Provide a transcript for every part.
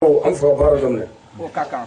An fa baara daminɛ. O ka kan.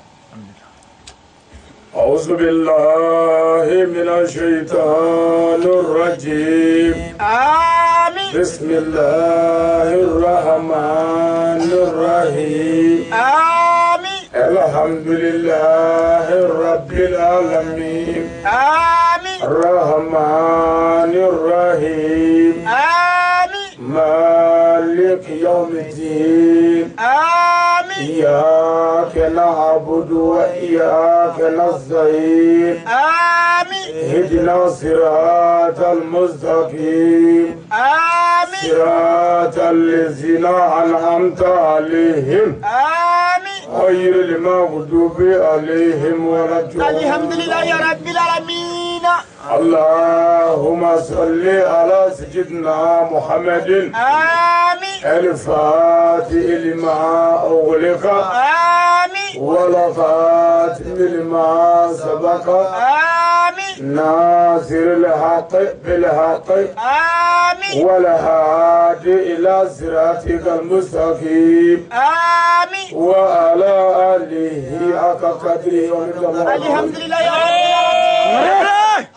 أعوذ بالله من الشيطان الرجيم. Amin. بسم الله الرحمن الرحيم. Amin. الحمد لله رب العالمين. Amin. الرحمن الرحيم. Amin. مالك يوم الدين. Amin. إياك نعبد وإياك نستعين. Amin. اهدنا الصراط المستقيم. Amin. صراط الذين أنعمت عليهم. Amin. غير المغضوب عليهم ولا الضالين. Alhamdulillahi rabbil alamin. اللهم صل على سيدنا محمد. Amin. الفاتح لما أغلق. Amin. والخاتم لما سبق. Amin. ناصر الحق بالحق. Amin. والهادي إلى صراطك المستقيم. Amin. وعلى آله حق قدره ومقداره. Alhamdulillahi rabbil alamin.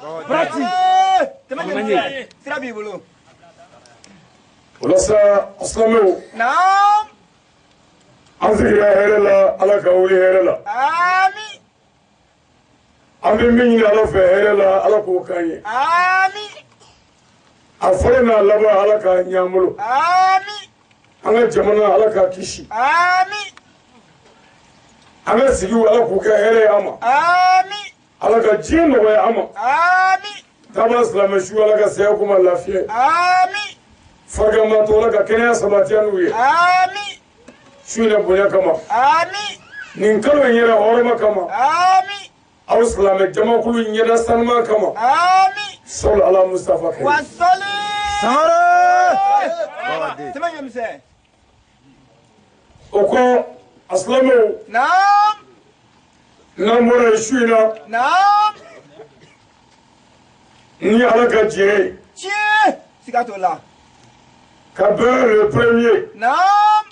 Tɛmɛ sira b'i bolo. O la sa, silamɛw, Naam. an sigira hɛrɛ la, Ala ka wuli hɛrɛ la. Amin. An bɛ min ɲini Ala fɛ hɛrɛ la, Ala k'o k'an ye. Amin. A fɔlɔ n'a laban, Ala k'a ɲɛ an bolo. Amin. An ka jamana, Ala k'a kisi. Amin. An ka sigiw, Ala k'u kɛ hɛrɛ ye an ma. Amin. Ala ka diɲɛ nɔgɔya an ma. Amin. Taama silamɛ su, Ala ka saya kuma lafiya. Amin. Fariganbaatɔ, Ala ka kɛnɛya sabati an n'u ye. Amin. Su in na bonya kama, Amin. nin kalo in yɛrɛ hɔrɔma kama, Amin. aw silamɛ jamakulu ɲɛda sanuman kama, Amin. sɔli ala Mustafa kɛ. Wasali. Sangare. Tɛmɛ ɲɛmisɛn. O kɔ, a silamɛw, Naam. n'an bɔra yen su in na, Naam. ni Ala ka diɲɛ ye, Tiɲɛ. Siga t'o la. ka bɛn le 1er Naam.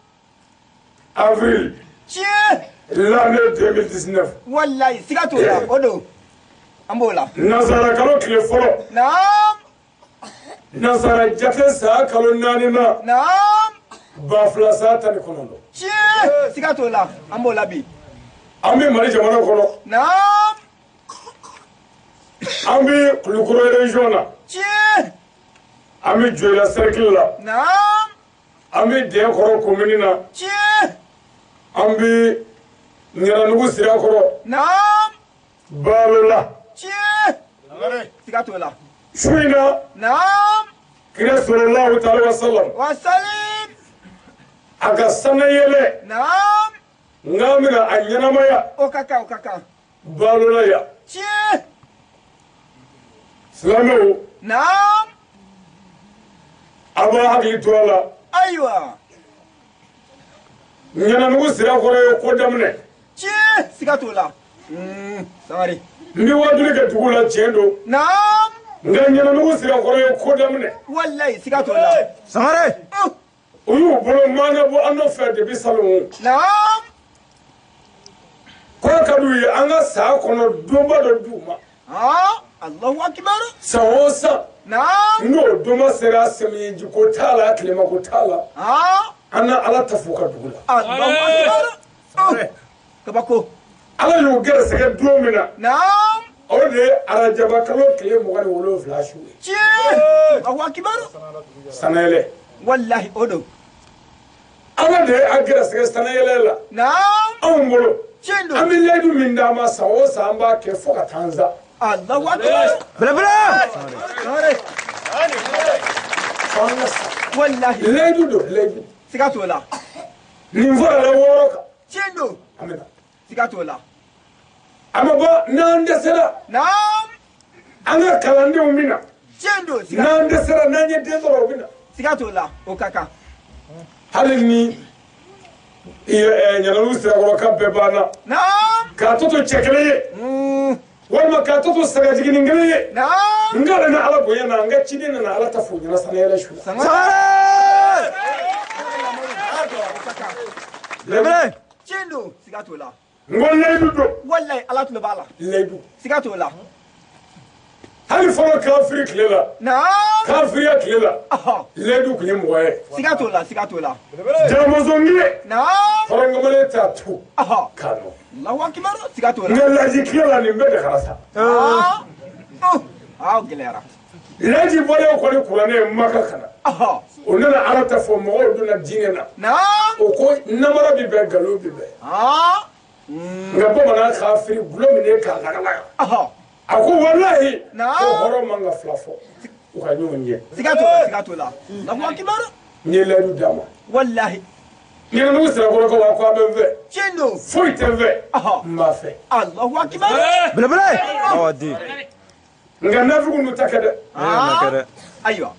avril Tiɲɛ. l'année 2019, Walayi siga t'o la. O don. An b'o la. Nansara kalo tile fɔlɔ, Naam. nansara jate san kalo 4 na, Naam. 2019. Tiɲɛ. Siga t'o la. An b'o la bi. An bɛ Mali jamana kɔnɔ. Naam. An bɛ Kulukɔrɔ région na. Tiɲɛ. An bɛ Joyila cercle la. Naam. An bɛ Dɛnkɔrɔ commune na. Tiɲɛ. An bɛ Ɲananugu Sirakɔrɔ. Naam. Balola. Tiɲɛ. Siga t'o la. Su in na, Naam. kira sallallahu ta'ala wa sallam, Wasalim. a ka sanayɛlɛ, Naam. n'an bɛna a ɲɛnamaya O ka kan, o ka kan. Balola yan. Tiɲɛ. Silamɛw, Naam. a b'a hakili to a la. Ayiwa. Ɲananugu Sirakɔrɔ ye ko daminɛ. Tiɲɛ. Siga t'o la. Sangare. N bɛ wajuli kɛ dugu la, tiɲɛ don. Naam. Nka Ɲananugu Sirakɔrɔ ye ko daminɛ. Walayi siga t'o la. Sangare. U y'u bolo maana bɔ an nɔfɛ depuis salon. Naam. K'a ka d'u ye an ka san kɔnɔ donba dɔ d'u ma. Ah. Allahu akbar. San o san, Naam. n'o donba sera, samiyɛjiko t'a la, tilemako t'a la, Ah. an na Ala ta f'u ka dugu la. Allahu akbar. Kabako. Ala y'u gɛrɛsɛgɛ don min na, Naam. o de ye arajaba kalo tile 27 su ye. Tiɲɛ. Allahu akbar. Sanayɛlɛ. Walahi o don. Ala de ye a gɛrɛsɛgɛ sanayɛlɛ la Naam. anw bolo. Tiɲɛ An don. bɛ layidu min d'a ma, san o san an b'a kɛ fo ka taa an sa. Allahu akbar. Belebele. Sangare. F'an ka sa. Walahi. Layidu don, layidu. Siga t'o la. Nin farala 6 kan. Tiɲɛ don. An bɛ na. Siga t'o la. A ma bɔ n'an dɛsɛra, Naam. an ka kalandenw bɛ na. Tiɲɛ don. Siga. N'an dɛsɛra, n'an ye den sɔrɔ, o bɛ na. Siga t'o la. O ka kan. Hali ni Ɲananugu Sirakɔrɔ ka bɛɛ banna, Naam. k'a tɔ to cɛ kelen ye, walima k'a tɔ to sagajiginin kelen ye, Naam. n k'ale na Ala bonya na, n ka ciden nana Ala ta f'u ɲɛna sanayɛlɛ su la. Sangare. Sangare. Belebele. Tiɲɛ don, siga t'o la. N ko layidu don. Walayi, Ala tulo b'a la. Layidu. Siga t'o la. Hali fɔlɔ kafiri tile la. Naam. Kafiriya tile la. Layidu tun ye mɔgɔ ye. Siga t'o la, siga t'o la. Jaramɔsɔn kelen. Naam. Hɔrɔn t'a tu. K'a dɔn. Allahu akibaru, siga t'o la. Nka laji tile la nin bɛɛ de kɛra sa. Aa, o gɛlɛyara. Laji bɔlen kɔni kuranɛ ye Maka ka na. O nana Ala ta fɔ mɔgɔw donna diinɛ na. Naam. O ko namara bi bɛn, nkalon bi bɛn. Nka bamanan kafiri gulɔ minɛ k'a lagalaga. A ko walahi ko hɔrɔn man ka fila fɔ u ka ɲɔgɔn ye. Siga t'o la, siga t'o la. Allahu akibaru. N ye layidu d'a ma. Walahi. Ɲɛnɛmugu sirakɔrɔkaw a ko a bɛ n fɛ. Tiɲɛ don. Foyi tɛ n fɛ. N b'a fɛ. Allahu akibaru. Belebele. Awa di. Nka nafigiw n'u ta kɛ dɛ. Ayiwa.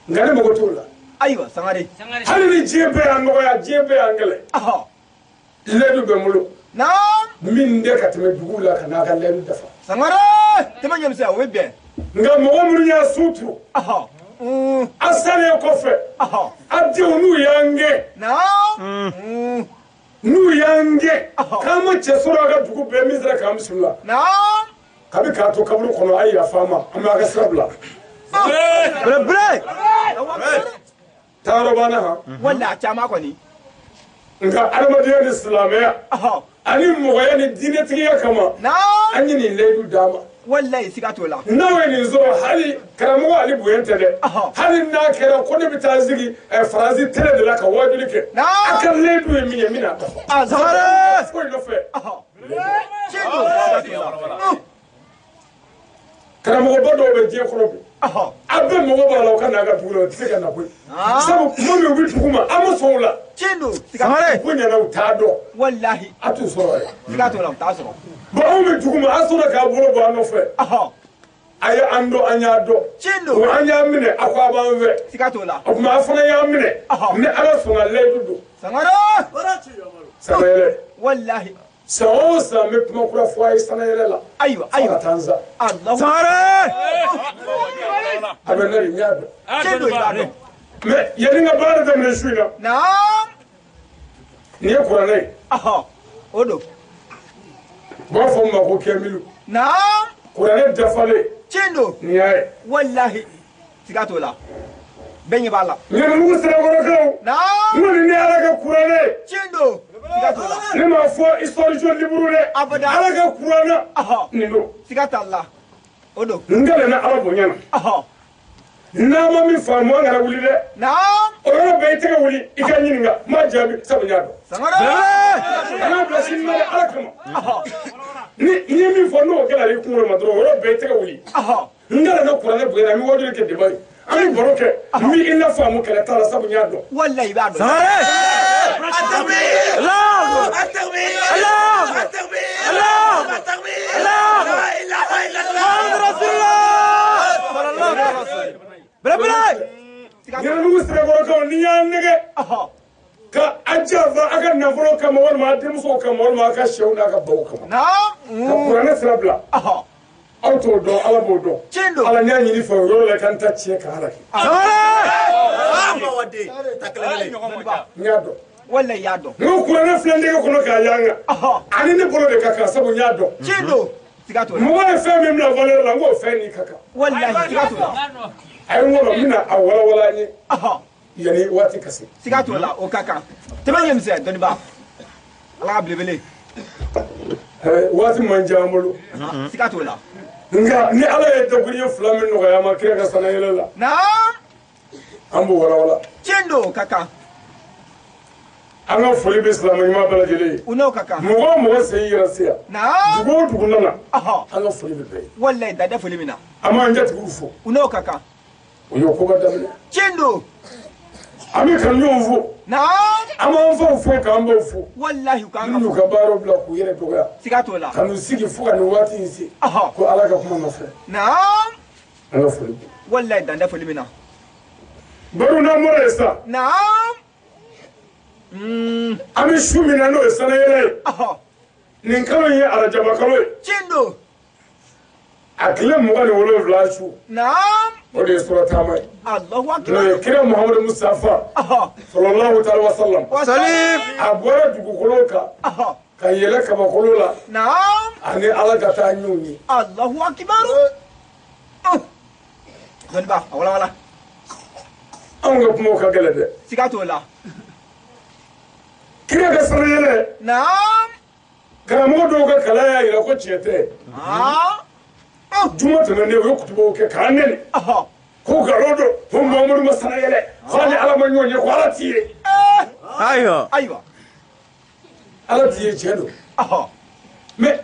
Nka ne mago t'o la. Ayiwa Sangare. Hali ni diɲɛ bɛɛ y'an nɔgɔya, diɲɛ bɛɛ y'an kɛlɛ. Layidu bɛ n bolo. Naam. Min tɛ ka tɛmɛ duguw la ka n'a ka layidu dafa. Sangare. Tɛmɛ ɲɛmisɛn o bɛ bɛn. Nka mɔgɔ minnu y'a su turu. A salen kɔfɛ. A denw n'u y'an gɛn. Naam. N'u y'an gɛn. K'an ma cɛ sɔrɔ a ka dugu bɛɛ min sera k'an bisimila. Naam. Kabi k'a to kaburu kɔnɔ a ye yafa an ma, an b'a ka sira bila. Belebele. Taayɔrɔ b'an na han. Walayi a caman kɔni. Nka adamadenya ni silamɛya. Ani mɔgɔya ni diinɛtigiya kama. Naam. An ye nin layidu d'a ma. Walayi siga t'o la. N'aw ye nin sɔrɔ hali karamɔgɔ Ali bonya tɛ dɛ. Hali n'a kɛra ko ne bɛ taa sigi Faransi télé de la ka wajuli kɛ. A ka layidu ye min ye n bɛna dafa. Sangare. Foyi nɔfɛ. Tiɲɛ don, siga t'o la. Karamɔgɔba dɔw bɛ diɲɛ kɔnɔ bi. A bɛɛ mago b'a la u ka n'a ka dugu la u tɛ se ka na koyi. Sabu kuma min u bɛ dugu ma an ma sɔn o la. Tiɲɛ don. Sangare. Ko ɲɛna u t'a dɔn. Walahi. A t'u sɔrɔ yɛrɛ. Siga t'o la, u t'a sɔrɔ. Bon anw bɛ dugu ma a sɔrɔ k'a bolo bɔ an nɔfɛ. A ye an dɔn, an y'a dɔn. Tiɲɛ don. Wa an y'a minɛ a ko a b'an fɛ. Siga t'o la. O tuma a fana y'an minɛ. Ni Ala sɔnna layidu don. Sangare. Sanayɛlɛ. Walahi. San o san n bɛ kuma kura fɔ a ye sanayɛlɛ la. Ayiwa ayiwa. Fo ka taa n sa. Alahu. Sangare. A bɛ ne de n y'a dɔn. Tiɲɛ don, i b'a dɔn. Mais yanni n ka baara daminɛ su in na. Naam. Nin ye kuranɛ ye. O don. U b'a fɔ n ma ko kɛmilu. Naam. Kuranɛ dafalen. Tiɲɛ don. Nin y'a ye. Walahi. Siga t'o la. Bɛɛ ɲɛ b'a la. Ɲɛnɛmugu sirakɔrɔkaw. Naam. N kɔni ni Ala ka kuranɛ ye. Tiɲɛ don. Siga t'o la. Ne m'a fɔ histoire géo libre dɛ. Abada. Ala ka kuranɛ. Nin don. Siga t'a la. O don. N kalenna Ala bonya na. N'a ma min faamu an kana wuli dɛ. Naam. O yɔrɔ bɛɛ i tɛgɛ wuli i ka ɲininka n b'a jaabi sabu n y'a dɔn. Sangare. Kana bila sini na dɛ Ala kama. Ni n ye min fɔ n'o gɛlɛyara i kunkolo ma dɔrɔn o yɔrɔ bɛɛ i tɛgɛ wuli. N kalenna kuranɛ bonya na an bɛ wajuli kɛ débat ye. An bɛ baro kɛ n b'i i lafaamu kɛlɛ t'a la sabu n y'a dɔn. Walayi i b'a dɔn. Sangare. Allahu. Allahu. Allahu. Allahu. Muhammadu Rasulullah. Sallallahu alaihi wasallam. Belebele. Ɲɛnɛmugu sirakɔrɔkaw n'i y'an nɛgɛ. Ka a janfa a ka nafolo kama walima a denmusow kama walima a ka sɛw n'a ka baw kama. Naam. Ka kuranɛ sira bila. Aw t'o dɔn, Ala b'o dɔn. Tiɲɛ don. Ala n y'a ɲini fɛ o yɔrɔ la i ka n ta tiɲɛ ka halaki. N y'a dɔn. Walayi i y'a dɔn. N ko kuranɛ filɛ n tɛgɛ kɔnɔ k'a yanga. Ani ne bolo de ka kan sabu n y'a dɔn. Tiɲɛ don. Siga t'o la. Mɔgɔ ye fɛn min bila valeur la n k'o fɛn n'i ka kan. Walayi siga t'o la. A ye n kɔnɔ n bɛna a walawala an ye. Yanni waati ka se. Siga t'o la, o ka kan. Tɛmɛ ɲɛmisɛn dɔnniba. Ala ka belebele. Waati man jan an bolo. Siga t'o la. Nka ni Ala ye dakuruɲɛ fila min nɔgɔya an ma kira ka sanayɛlɛ la. Naam. An b'o walawala. Tiɲɛ don, o ka kan. An ka foli bɛ silamɛ ɲuman bɛɛ lajɛlen ye. U n'o ka kan. Mɔgɔ o mɔgɔ sen yɛrɛ se yan. Naam. Dugu o dugu nana. An ka foli bɛ bɛɛ ye. Walayi dan tɛ foli min na. An b'an jatigiw fo. U n'o ka kan. O y'o koba daminɛ. Tiɲɛ don. An bɛ kanuɲɔgɔnw fo. Naam. An b'an faw fo k'an baw fo. Walahi u k'an ka fo. Minnu y'u ka baaraw bila k'u yɛrɛ dɔgɔya. Siga t'o la. Ka n'u sigi fo ka nin waati in se. Ko Ala ka kuma nɔfɛ. Naam. An ka foli bɛ. Walayi dan tɛ foli min na. Baro n'an bɔra yen sisan. Naam. An bɛ su min na n'o ye sanayɛlɛ ye. Nin kalo in ye arajaba kalo ye. Tiɲɛ don. A tile 27 su. Naam. O de ye sura taama ye. Allahu akbar. N'o ye kira Muhamadu Mustafa. Sallallahu ta'ala wa sallam. A bɔra dugukolo kan. Ka yɛlɛ kabakolo la. Naam. Ani Ala ka taa ɲɔgɔn ye. Allahu akbar. Dɔnniba, a walawala. Anw ka kumaw ka gɛlɛn dɛ. Siga t'o la. Kira ka sanuyɛlɛ. Naam. Karamɔgɔ dɔw ka kalan y'a jira ko tiɲɛ tɛ. Juma tɛmɛnen u ye kutubaw kɛ k'an nɛni. Ko nkalon don, ko Muhamadu ma sanuyɛlɛ, ko ni Ala ma ɲɔgɔn ye, ko Ala t'i ye. Ayiwa. Ayiwa. Ala t'i ye tiɲɛ don. Mais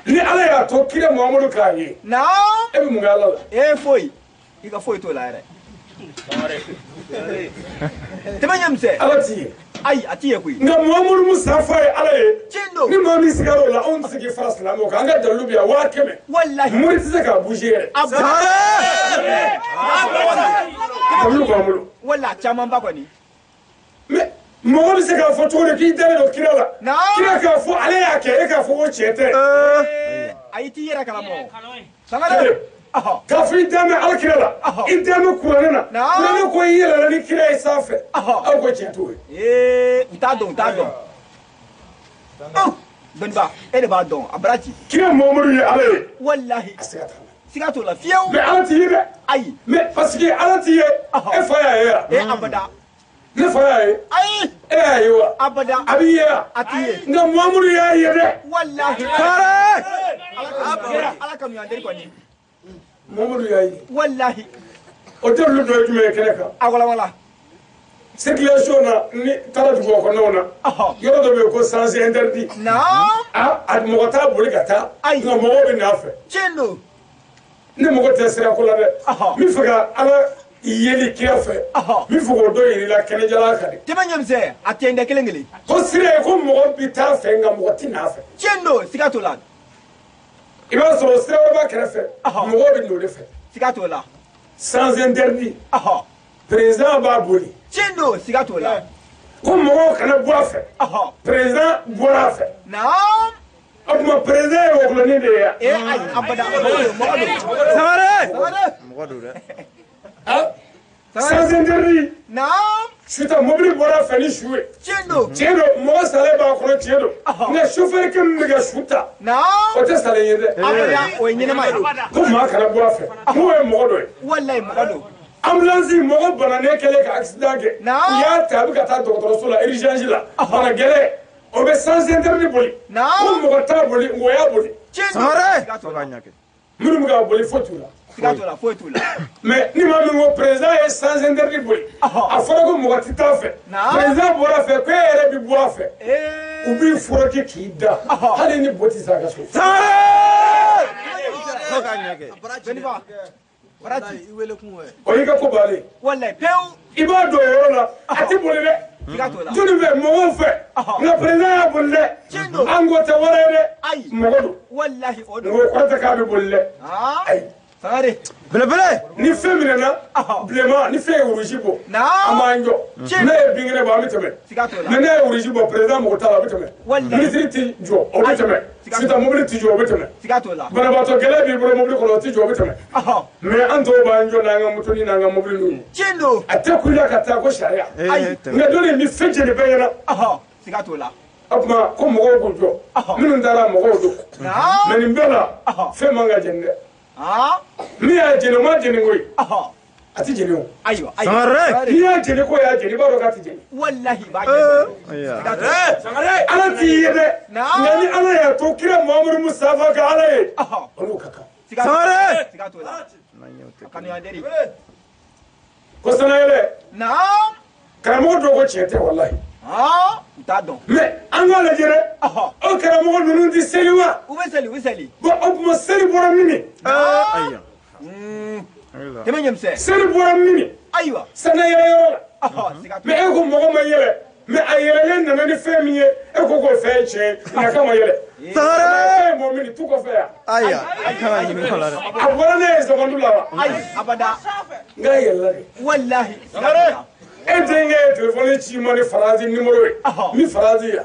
ni Ala y'a to kira Muhamadu k'a ye. Naam. E bɛ mun kɛ Ala la? E foyi. I ka foyi t'o la yɛrɛ. Tɛmɛ ɲɛmisɛn. Ala t'i ye. Ayi, a t'i ye koyi. Nka Muhamadu Mustafa ye Ala ye. Tiɲɛ don. Ni maa min sigara o la, anw tɛ se k'i fara silamɛw kan. An ka dalilu bɛ yan 100,000. Walahi. Mori tɛ se k'a bouger yɛrɛ. Dalilu b'an bolo. Wala caman ba kɔni. Mais mɔgɔ bɛ se k'a fɔ cogo di k'i dalen don kira la. Naam. Kira k'a fɔ ale y'a kɛ, e k'a fɔ ko tiɲɛ tɛ. Ayi, t'i yɛrɛ kalama o. Sangare. K'a fɔ i dan bɛ Ala kira la, i dan bɛ kuranɛ na, kuranɛ ko i yɛlɛla ni kira ye sanfɛ, aw ko tiɲɛ t'o ye. U t'a dɔn, u t'a dɔn. Dɔnniba, e de b'a dɔn, a bara ci. Kira Muhamadu ye Ala ye. Walahi. A siga t'a la. Siga t'o la fiyewu. Mais Ala t'i ye dɛ. Ayi. Mais parce que Ala t'i ye, e fa y'a ye wa? E abada. Ne fa y'a ye. Ayi. E y'a ye wa? Abada. A b'i ye wa? A t'i ye. Nka Muhamadu y'a ye dɛ. Walahi. Ala kanuya deli kɔni. Muhamadu y'a ye. Walahi. O dalilu dɔ ye jumɛn ye kɛnɛ kan? A walawala. Circulation na ni taara duguba kɔnɔnaw na. Yɔrɔ dɔ bɛ yen ko sens interdit. Naam. A mɔgɔ t'a boli ka taa. Ayi. Nka mɔgɔw bɛ n'a fɛ. Tiɲɛ don. Ne mɔgɔ tɛ sirako la dɛ. N bɛ fɛ ka Ala yeli kira fɛ. N bɛ fɛ k'o dɔ yir'i la kɛnɛjalan kan de. Tɛmɛ ɲɛmisɛn, a tɛ n tɛ kelen kelen. Ko sira ye ko mɔgɔ bɛ taa fɛ nka mɔgɔ tɛ n'a fɛ. Tiɲɛ don, siga t'o la. I b'a sɔrɔ sira wɛrɛ b'a kɛrɛfɛ, mɔgɔw bɛ n'o de fɛ. Siga t'o la. Sens interdit. Président b'a boli. Tiɲɛ don, siga t'o la. Ko mɔgɔw kana bɔ a fɛ. Président bɔra a fɛ. Naam. O tuma président ye wɔkulɔnin de ye wa? Ee ayi, abada, mɔgɔ don, mɔgɔ don. Sangare. Sangare. Mɔgɔ don dɛ. Sens interdit. Naam. Sisan mobili bɔra a fɛ ni su ye. Tiɲɛ don. Tiɲɛ don, mɔgɔ salen b'a kɔnɔ tiɲɛ don. Nka chauffeur kɛ min bɛ ka su ta. Naam. O tɛ salen ye dɛ. Abada, o ye ɲɛnama ye. Ko maa kana bɔ a fɛ. N'o ye mɔgɔ dɔ ye. Walayi, mɔgɔ don. Ambulance mɔgɔ bananen kɛlen ka accident kɛ. Naam. U y'a ta a bɛ ka taa dɔgɔtɔrɔso la urgence la. Bana gɛlɛn. O bɛ sens interdit boli. Naam. Ko mɔgɔ t'a boli, o y'a boli. Tiɲɛ don. Sangare. Siga t'o la. Minnu bɛ k'a boli foyi t'u la. Siga t'o la, foyi t'u la. Mais ni maa min ko président ye sens interdit boli. A fɔra ko mɔgɔ tɛ taa fɛ. Président bɔra fɛ ko e yɛrɛ bɛ bɔ a fɛ. U b'i furakɛ k'i da. Hali ni bo tɛ se a ka so. Sangare. Fo k'a ɲɛ kɛ. Dɔnniba, bara ci. O y'i ka ko bannen. Walayi, pewu. I b'a don o yɔrɔ la, a tɛ boli dɛ. Siga t'o la. Joli fɛ mɔgɔw fɛ. Nka président y'a boli dɛ. Tiɲɛ don. An ko tɛ wɛrɛ ye dɛ. Ayi. Mɔgɔ don. Walahi, o don. Mɔgɔ kɔrɔ tɛ k'a bɛ boli dɛ. Ayi. Sangare. Belebele. Ni fɛn minɛna, bilenman, ni fɛn ye rouge bɔ, Naam. an b'an jɔ. N'a ye binkɛnɛ bɔ, an bɛ tɛmɛ. Siga t'o la. Mais n'a ye rouge bɔ, président mɔgɔ t'a la, a bɛ tɛmɛ. Walahi. Ministre ti jɔ, o bɛ tɛmɛ. Sisan mobili ti jɔ, o bɛ tɛmɛ. Siga t'o la. Banabaatɔ gɛlɛn b'i bolo mobili kɔnɔ, o ti jɔ, o bɛ tɛmɛ. Mais an tɔw b'an jɔ n'an ka motoni n'an ka mobili ninnu ye. Tiɲɛ don. A tɛ kuya ka taa ko sariya. Ayi. Nka dɔ de bɛ fɛn jeni bɛɛ ɲɛna. Siga t'o la. O tuma ko mɔgɔw k'u jɔ. Minnu taara mɔgɔw don. Mais nin bɛɛ la, fɛn man ka jeni dɛ. Min y'a jeni, o ma jeni koyi. A ti jeni o. Ayiwa, Sangare. N'i y'a jeni ko y'a jeni, i b'a dɔn k'a ti jeni. Walahi, b'a jeni. Sangare. Ala t'i ye dɛ. Nka ni Ala y'a to kira Muhamadu Mustafa ka Ala ye. O n'o ka kan. Sangare. Siga t'o la. A kanuya deri. Ko sanayɛlɛ. Naam. Karamɔgɔ dɔw ko tiɲɛ tɛ walahi. U t'a dɔn. Mais an k'a lajɛ dɛ. O karamɔgɔ ninnu tɛ seli wa? U bɛ seli, u bɛ seli. Bon, o tuma seli bɔra min ni? Ayiwa. Tɛmɛ ɲɛmisɛn. Seli bɔra min ni? Ayiwa. Sanayɛlɛ yɔrɔ la. Mais e ko mɔgɔ ma yɛlɛ. Mais a yɛlɛlen nana ni fɛn min ye, e ko k'o fɛn ye tiɲɛ ye, nka k'a ma yɛlɛ. Sangare. Fɛn bɔ min ni tu kɔfɛ yan. Ayiwa. A kan ka ɲininka o la dɛ. A bɔra ne ye seconde la wa? Ayi, abada. Nka a yɛlɛla de. Walahi. Sangare. E denkɛ ye telefɔni ci ma ni faransi nimoro ye ni faransi ya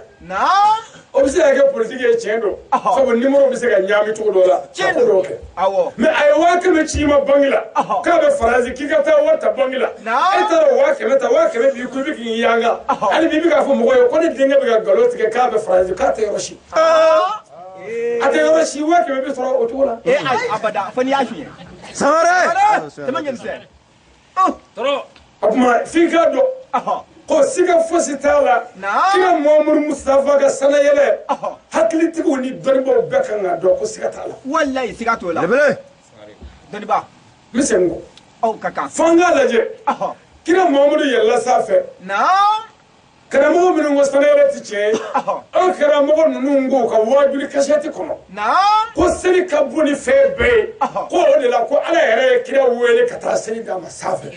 o bɛ se ka kɛ politiki ye tiɲɛ don sabu nimoro bɛ se ka ɲaami cogo dɔ la ka ko dɔw kɛ mais a ye 500 000 ci ma banque la k'a bɛ faransi k'i ka taa wari ta banque la e taara 500 000 ta 500 000 b'i kun i bɛ k'i yanga hali bi i bɛ k'a fɔ mɔgɔw ye ko ne denkɛ bɛ ka nkalon tigɛ k'a bɛ faransi k'a tɛ yɔrɔ si a tɛ yɔrɔ si 500 000 bɛ sɔrɔ o cogo la. E ayi abada fo n'i y'a suɲɛ. Sangare. Tɛmɛ ɲɛmisɛn. O tuma f'i k'a dɔn ko siga fosi t'a la kira Muhamadu Mustafa ka sanayɛlɛ hakilitigiw ni dɔnnibaaw bɛɛ kan k'a dɔn ko siga t'a la. Walayi siga t'o la. Dɔnnibaa. N bɛ segin kɔ. Aw ka kan. F'an k'a lajɛ. Kira Muhamadu yɛlɛla sanfɛ. Karamɔgɔ minnu ko sanayɛlɛ tɛ tiɲɛ ye an karamɔgɔ ninnu ko ka waajuli kasɛti kɔnɔ ko seli ka bon ni fɛn bɛɛ ye ko o de la ko Ala yɛrɛ ye kira wele ka taa seli d'a ma sanfɛ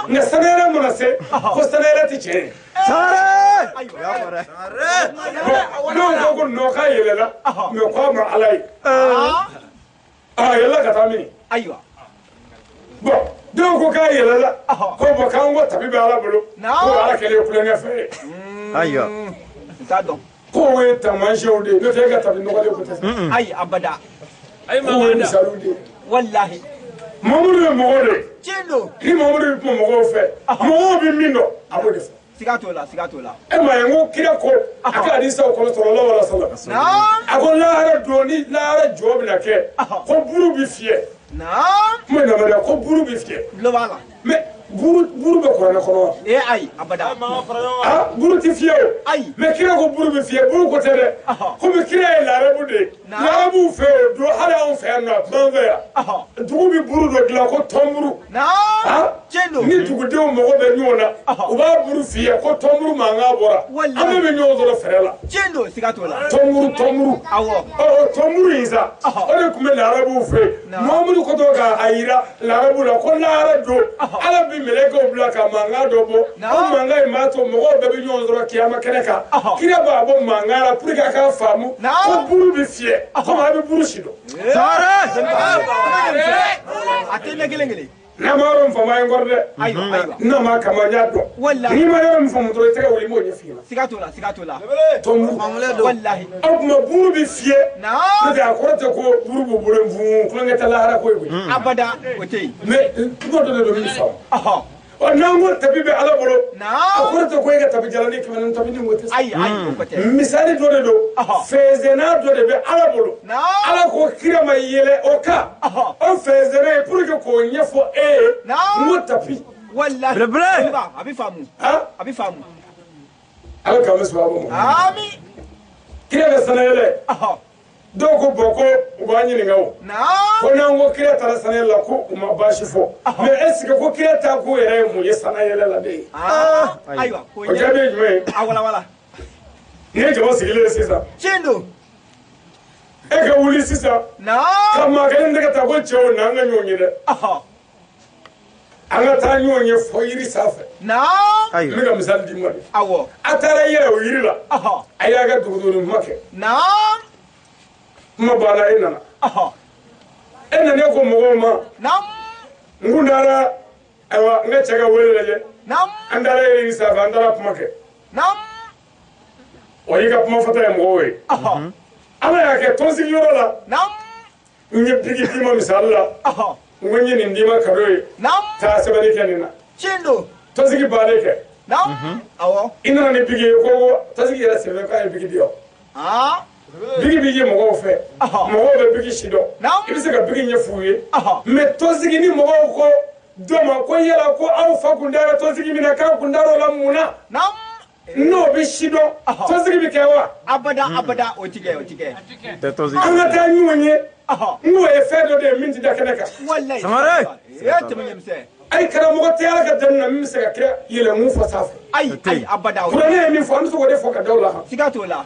nka sanayɛlɛ mana se ko sanayɛlɛ tɛ tiɲɛ ye. Dɔw ko ko nɔ k'a yɛlɛla mɛ k'a ma Ala ye a yɛlɛla ka taa min. Ayiwa. Bon dɔw ko k'a yɛlɛla ko bɔn k'an ko tabi bɛ Ala bolo ko Ala kɛlen ye kulonkɛ fɛn ye. Ayiwa. N t'a dɔn. K'o ye taamasiyɛnw de ye n'o tɛ e ka tabi nɔgɔlen ko tɛ. Ayi abada. K'o ye misaliw de ye. Walahi. Mamadu ye mɔgɔ de ye. Tiɲɛ don. Ni Mamadu bɛ kuma mɔgɔw fɛ mɔgɔw bɛ min dɔn a b'o de fɔ. Siga t'o la siga t'o la. E m'a ye n ko kira ko a ka hadisaw kɔnɔ sɔlɔlahu alayhi wa sallam. A ko lahara don ni lahara jɔ bɛna kɛ ko buru bɛ fiyɛ. Kuma in lamɛn dɛ ko buru bɛ fiyɛ. Tulo b'a la. Mais buru bɛ kuranɛ kɔnɔ wa. Ee ayi abada. Buru tɛ fiyɛ o. Ayi. Mais kira ko buru bɛ fiyɛ buru ko tɛ dɛ. Komi kira ye larabu de ye. Larabuw fɛ o don hali anw fɛ yan nɔ a tun b'an fɛ yan. Dugu bɛ buru dɔ dilan ko tɔnburu. Tiɲɛ don. Ni dugudenw mago bɛ ɲɔgɔn na u b'a buru fiyɛ ko tɔnburu mankan bɔra. An bɛɛ bɛ ɲɔgɔn sɔrɔ fɛrɛ la. Tiɲɛ don siga t'o la. Tɔnburu tɔnburu. Awɔ. Ɔ tɔnburu in sa o de tun bɛ larabuw fɛ yen. Muhamadu ko to k'a yira larabu la ko lahara don Ala bɛ mɛlɛkɛw bila ka mankan dɔ bɔ o mankan in b'a to mɔgɔw bɛɛ bɛ ɲɔgɔn sɔrɔ kiyama kɛnɛ kan kira b'a bɔ mankan la pour que a k'a faamu ko buru bɛ fiyɛ komi a bɛ buru si dɔn. A tɛ ɲɛ kelen kelen. N'a ma yɔrɔ min faamu a ye n kɔrɔ dɛ. N'a ma kama n y'a dɔn. N'i ma yɔrɔ min faamu dɔrɔn i tɛgɛ wuli n b'o ɲɛf'i ɲɛna. Siga t'o la siga t'o la. Tɔnburu. Walahi. O tuma buru bɛ fiyɛ. N'o tɛ a kɔrɔ tɛ ko buru b'u bolo nfun kulonkɛ tɛ lahara ko ye koyi. Abada o tɛ yen. Mais kuma dɔ de don min faamu. Ɔ n'an ko tabi bɛ Ala bolo. A kɔrɔ tɛ ko e ka tabi jalanin 400 tabi nin ko tɛ. Ayi ayi o ko tɛ. Misali dɔ de don. Fɛnsɛnna dɔ de bɛ Ala bolo. Ala ko kira ma yɛlɛ o kan. O fɛnsɛnna ye pour que k'o ɲɛfɔ e ye. N ko tapi. Walahi. Belebele. A bɛ faamu. A bɛ faamu. Ala k'an bɛ sababu ma. Ami. Kira ka sanayɛlɛ. Dɔw ko bɔn ko u b'a ɲininka o. Ko n'an ko kira taara sanayɛlɛ la ko u ma baasi fɔ. Mais est ce que ko kira taa ko yɛrɛ ye mun ye sanayɛlɛ la de ye. Ayiwa. O jaabi ye jumɛn ye. A walawala. Nin ye jama sigilen ye sisan. Tiɲɛ don. E ka wuli sisan. Ka maa kelen tɛgɛ ta ko cɛw n'an ka ɲɔgɔn ye dɛ. An ka taa ɲɔgɔn ye fɔ yiri sanfɛ. N bɛ ka misali d'i ma de. Awɔ. A taara yɛlɛ o yiri la. A y'a ka duguduguni kuma kɛ. Kuma banna e nana. E nana ko mɔgɔw ma. N kun taara ayiwa n ka cɛ ka wele lajɛ. An taara yiri sanfɛ an taara kuma kɛ. O y'i ka kuma fɔta ye mɔgɔw ye. Ala y'a kɛ tɔnsigiyɔrɔ la. N ye bigi d'i ma misali la. N ko n ye nin d'i ma kado ye. Taa sɛbɛnni kɛ nin na. Tiɲɛ don. Tɔnsigi bannen kɛ. Awɔ. I nana ni bigi ye ko tɔnsigi yɛrɛ senfɛ k'a ye bigi di yan. Bigi b'i ye mɔgɔw fɛ mɔgɔw bɛ bigi si dɔn i bɛ se ka bigi ɲɛf'u ye mais tɔnsigi ni mɔgɔw ko dɔ ma ko yala ko aw fa kun dara tɔnsigi min na k'a kun dar'o la mun na n'o bɛ si dɔn tɔnsigi bɛ kɛ wa. Abada abada o ti kɛ o ti kɛ. An ka taa ɲɔgɔn ye n k'o ye fɛn dɔ de ye min ti da kɛnɛ kan. Walayi. Sangare. E tɛmɛ ɲɛmisɛn. Ayi karamɔgɔ tɛ Ala ka danni na min bɛ se ka kɛ yɛlɛngun fɔ sanfɛ. Ayi ayi abada. Kuranɛ ye min fɔ an bɛ se k'o de fɔ ka da o la. Siga t'o la.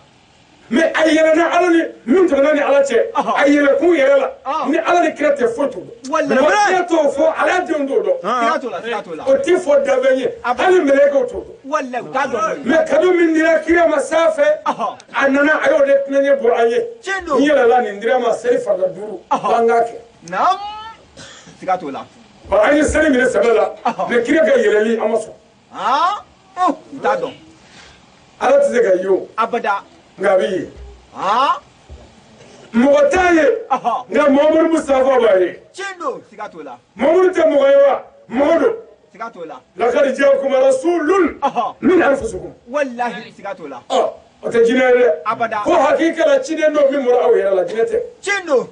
Mais a yɛlɛnna Ala ni min tɛmɛna ni Ala cɛ a yɛlɛkun yɛrɛ la ni Ala ni kira tɛ foyi t'o dɔn. Walayi. Kira t'o fɔ ala denw t'o dɔn. Siga t'o la siga t'o la. O ti fɔ danfɛn ye hali mɛlɛkɛw t'o dɔn. Walayi u t'a dɔn. Mais kado min dira kira ma sanfɛ a nana a y'o de tulonkɛ bɔ an ye. Tiɲɛ don. N yɛlɛla nin dira ma seli farida 5 ko an k'a kɛ. Naam. Siga t'o la. An ye seli minɛ sɛbɛ la mais kira ka yɛlɛli an ma sɔn. U t'a dɔn. Ala tɛ se ka ye o. Abada. Nka a bɛ ye. Mɔgɔ t'a ye. Nka Muhamadu Mustafa b'a ye. Tiɲɛ don, siga t'o la. Muhamadu tɛ mɔgɔ ye wa? Mɔgɔ don. Siga t'o la. Laqad jaakum rasulun min anfusikum. Walahi siga t'o la. O tɛ jinɛ ye dɛ. Abada. Ko hakika la ciden dɔ min bɔra aw yɛrɛ la, jinɛ tɛ. Tiɲɛ don.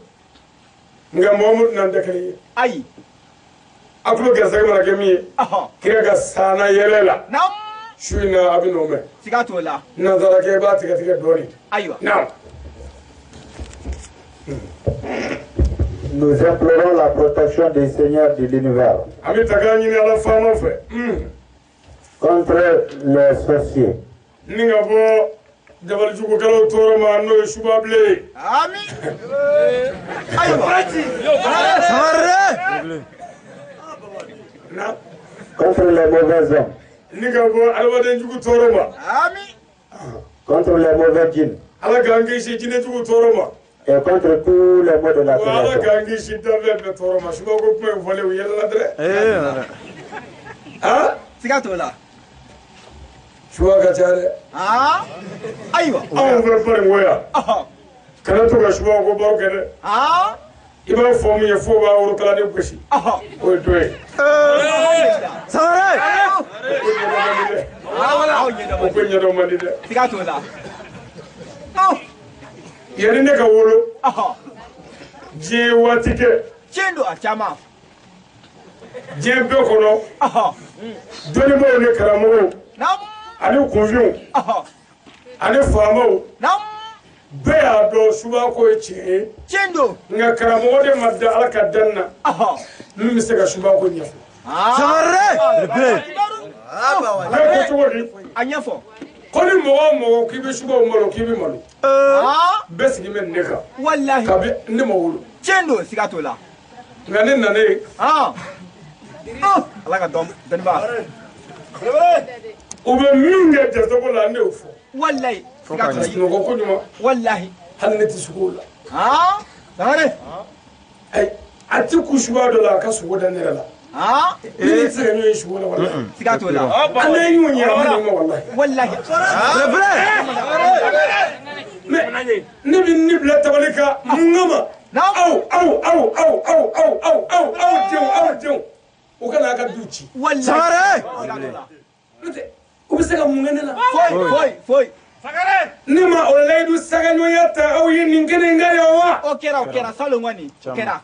Nka Muhamadu n'an tɛ kelen ye. Ayi. A tulo garisigɛ mana kɛ min ye. Kira ka sanna yɛlɛ la. Naam. Su in na a bɛ n'o mɛn. Siga t'o la. Nanzarakɛ i b'a tigɛ tigɛ dɔɔnin. Ayiwa. Naam. Nous implorons la protection du Seigneur de l'univers. An bɛ taga ɲini Ala faamaw fɛ. Contre les sorciers. Ni ka bɔ dabalijugukɛlaw tɔɔrɔ ma n'o ye subabilen ye. Ami. Ayiwa. Sangare. Na. Contre les mauvais hommes. Ni ka bɔ adamaden jugu tɔɔrɔ ma. Ami. Contre les mauvais djinns. Ala k'an kisi jinɛ jugu tɔɔrɔ ma. Et contre tous les maux de la Wa Ala création. k'an kisi danfɛn bɛɛ tɔɔrɔ ma. Subako kuma in fɔlen u yɛlɛla dɛ. Han? Siga t'o la. Suba ka ca dɛ. Ayiwa. Anw fɛ Baringo yan. Kana to ka subako baro kɛ dɛ. I b'a fɔ min ye f'o b'a worokaladen gosi. O ye dɔ ye. Sangare. O ko ɲɛdɔn man di dɛ. Siga t'o la. Yanni ne ka wolo. Diɲɛ ye waati kɛ. Tiɲɛ don a caman. Diɲɛ bɛɛ kɔnɔ. Dɔnnibaaw ni karamɔgɔw. Ani kunfinw. Ani faamaw. Bɛɛ y'a dɔn subako ye tiɲɛ ye. Tiɲɛ don. Nka karamɔgɔ de ma da Ala ka danni na. Min bɛ se ka subako ɲɛfɔ. Sangare. Ne ko cogo di? A ɲɛfɔ. Ko ni mɔgɔ o mɔgɔ k'i bɛ subaw malo k'i bɛ malo. Bɛɛ sigi bɛ ne kan. Walahi. Kabi ne ma wolo. Tiɲɛ don, siga t'o la. Nka ne nanen. Ala ka dɔn dɔnnibaa. U bɛ min kɛ jasogo la ne y'o fɔ. Walahi. Siga t'o la. Sunɔgɔ ko ɲuman. Walahi. Hali ne tɛ sugo o la. Sangare. Ayi, a ti kun suguya dɔ la a ka sogo da ne yɛrɛ la. Ne tɛ se ka ɲɔgɔn ye sugo la walahi. Siga t'o la. An n'an ye ɲɔgɔn ye a ma ɲɔgɔn ma walahi. Walahi. Mais ne bɛ ne bila tabali kan mun kama? Aw aw aw aw aw aw aw aw aw denw aw denw u kana a ka du ci. Walahi. Sangare. N'o tɛ u bɛ se ka mun kɛ ne la? Foyi foyi foyi. Ne ma o layidu sagaɲɔgɔnya ta aw ye nin kɛnɛ in kan yan wa? O kɛra o kɛra salon kɔni o kɛra.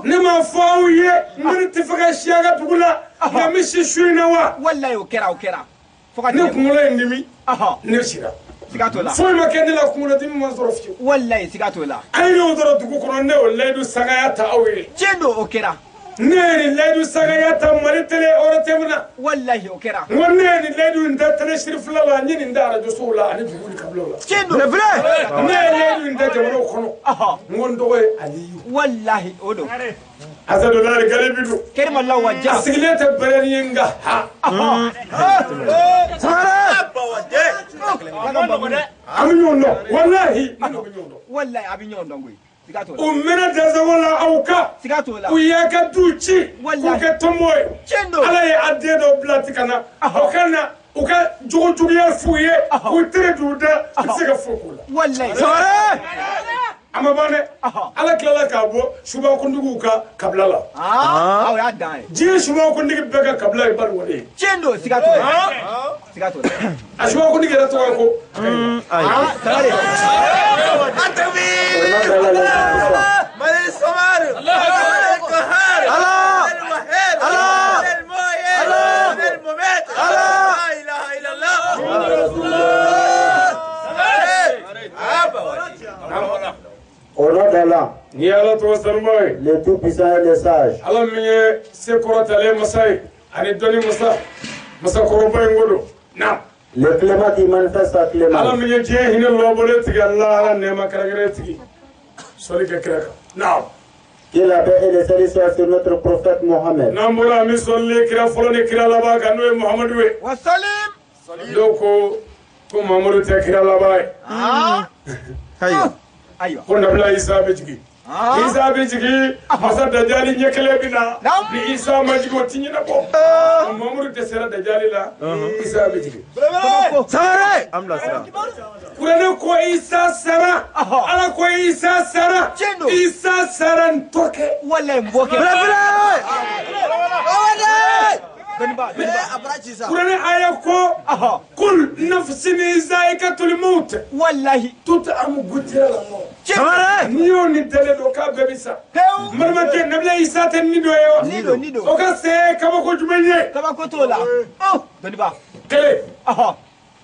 Ne ma fɔ aw ye n ko ne tɛ fɛ ka si a ka dugu la nka n bɛ si su in na wa? Walahi o kɛra o kɛra. Fo ka Ne kunkolo ye n dimi. Ne sira. Siga t'o la. Foyi ma kɛ ne la kunkolodimi ma sɔrɔ fiyewu. Walahi siga t'o la. An ye ɲɔgɔn sɔrɔ dugu kɔnɔ ne y'o layidu sagaya ta aw ye. Tiɲɛ don o kɛra. Ne ye nin layidu sagaya ta Mali télé ORTM na. Walahi o kɛra. N ko ne ye nin layidu in ta télé Sirifila la n ye nin da arajo sow la ani dugu ni kabilaw la. Tiɲɛ don. Ne ye layidu in ta jamanaw kɔnɔ. N ko n tɔgɔ ye Aliyu. Walahi o don. Asadulayi Galibi don. Kɛrɛma wa ja. A sigilen tɛ bɛrɛ ye nka ha. Sangare. An bɛ ɲɔgɔn dɔn walahi ne n'o bɛ ɲɔgɔn dɔn. Walahi a bɛ ɲɔgɔn dɔn koyi. Siga t'o la. U mɛnna jasogo la aw kan. Siga t'o la. U y'a ka du ci. K'u kɛ tɔnbɔ ye. Tiɲɛ don. Ala ye a den dɔ bila ti ka na. O ka na u ka jogo juguya f'u ye. K'u tere d'u da. U tɛ se ka foyi k'u la. Walahi. Sangare. A ma ban dɛ. Ala tilala k'a bɔ subakuntigiw ka kabila la. Aw y'a dan ye. Diɲɛ subakuntigi bɛɛ ka kabila ye Baliwole ye. Tiɲɛ don, siga t'o la. Siga t'o la. A subakuntigi yɛrɛ tɔgɔ ye ko. Sangare. Au nom d'Allah, Ni Ala tɔgɔ sanuba ye. le Tout-Puissant et le Sage, Ala min ye se kɔrɔtalen masa ye ani dɔnni masa masakɔrɔba in ko don. Naam. le clément qui manifeste sa Ala clémence, min ye diɲɛ hinɛ lɔbɔlen tigi ala ala nɛɛma kɛrɛnkɛrɛn tigi. Sɔli kɛ kira kan. Naam. que la paix et le salut soient sur notre prophète Mohammed, N'an bɔra an bɛ sɔli kira fɔlɔ ni kira laban kan n'o ye Muhamadu ye. Wa salim. Dɔw ko ko Muhamadu tɛ kira laban ye. Ayiwa. Ayiwa. Ko Nabila Isa bɛ jigin. Isa bɛ jigin masa dajali ɲɛ kelen bɛ na ni Isa ma jigin o ti ɲɛnabɔ Mamadu dɛsɛra dajali la Isa bɛ jigin Sangare an bilasira kuranɛ ko Isa sara Ala ko Isa sara Isa sara n t'o kɛ walayi n b'o kɛ belebele kuranɛ aya ko kul nafsin zaikatul maut wallahi tout amu gutira la mort Sangare ni y'o ni dalen don k'a bɛɛ bɛ sa n balimakɛ nabila Isa tɛ ni dɔ ye wa ni don ni don o ka saya ye kabako jumɛn ye kabako t'o la dɔnniba kelen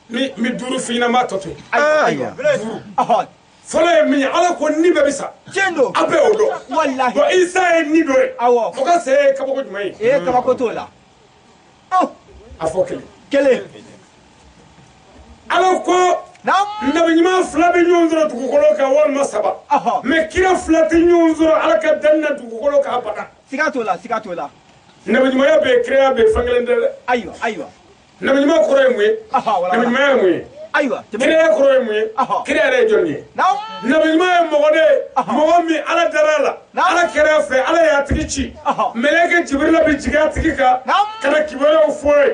ni n bɛ duuru f'i ɲɛna n b'a tɔ to yen ayiwa duuru fɔlɔ ye min ye Ala ko ni bɛɛ bɛ sa tiɲɛ don a bɛɛ y'o dɔn wallahi bon Isa ye ni dɔ ye awɔ o ka saya ye kabako jumɛn ye kabako t'o la a fɔ kelen kelen Ala ko nabi ɲuman fila bɛ ɲɔgɔn sɔrɔ dugukolo kan walima saba mais kira fila tɛ ɲɔgɔn sɔrɔ Ala ka danni na dugukolo kan abada siga t'o la siga t'o la nabi ɲumanya bɛ yen kiraya bɛ yen fɛn kelen tɛ dɛ ayiwa ayiwa nabi ɲuman kɔrɔ ye mun ye nabi ɲumanya ye mun ye ayiwa kiraya kɔrɔ ye mun ye kira yɛrɛ ye jɔn ye nabi ɲuman ye mɔgɔ de ye mɔgɔ min Ala dara a la Ala kɛra a fɛ Ala y'a tigi ci mɛlɛkɛ Jibirila bɛ jigin a tigi kan ka na kibaruyaw fɔ ye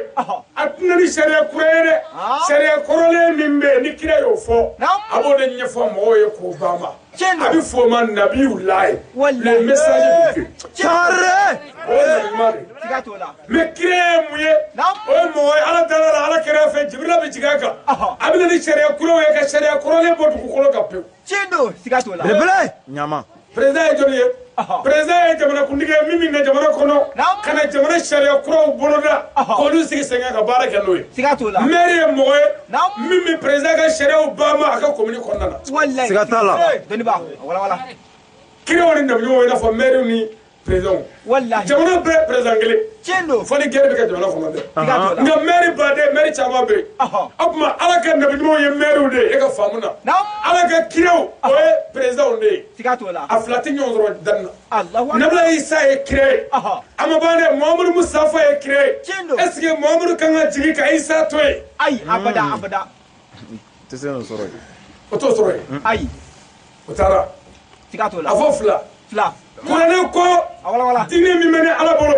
a tɛna ni sariya kura ye dɛ sariya kɔrɔlen min bɛ yen ni kira y'o fɔ a b'o de ɲɛfɔ mɔgɔw ye k'o banba a bɛ f'o ma nabiyulayi le message de Dieu Sangare o ye nabi ɲuman de ye mais kira ye mun ye o ye mɔgɔ ye Ala dara a la Ala kɛra a fɛ Jibirila bɛ jigin a kan a bɛ na ni sariya kuraw ye ka sariya kɔrɔlen bɔ dugukolo kan pewu tiɲɛ don siga t'o la belebele ɲama président ye jɔnni ye président ye jamanakuntigi ye min bɛ na jamana kɔnɔ ka na jamana sariya kuraw boloda k'olu sigi sen kan ka baara kɛ n'o ye siga t'o la maire ye mɔgɔ ye min bɛ président ka sariyaw banba a ka commune kɔnɔna na wallahi siga t'a la dɔnniba wala wala kiraw ni nabiɲumanw i n'a fɔ maire ni président wallahi jamana bɛɛ président kelen tiɲɛ don fo ni guerre bɛ kɛ jamana kɔnɔ dɛ siga t'o la nka maire baden maire caman bɛ yen o tuma Ala ka nabiɲumanw ye maire de ye e ka faamu na Ala ka kiraw o ye présidentw de ye siga t'o la a fila tɛ ɲɔgɔn sɔrɔ danni na Allahu akbar Nabila Isa ye kira ye a ma ban dɛ Muhamadu Mustafa ye kira ye tiɲɛ don est ce que Muhamadu kan ka jigin ka Isa to yen ayi abada abada tɛ se n'o sɔrɔ yen o t'o sɔrɔ yen ayi o taara siga t'o la a fɔ fila fila kuranɛ ko diinɛ min bɛ ne Ala bolo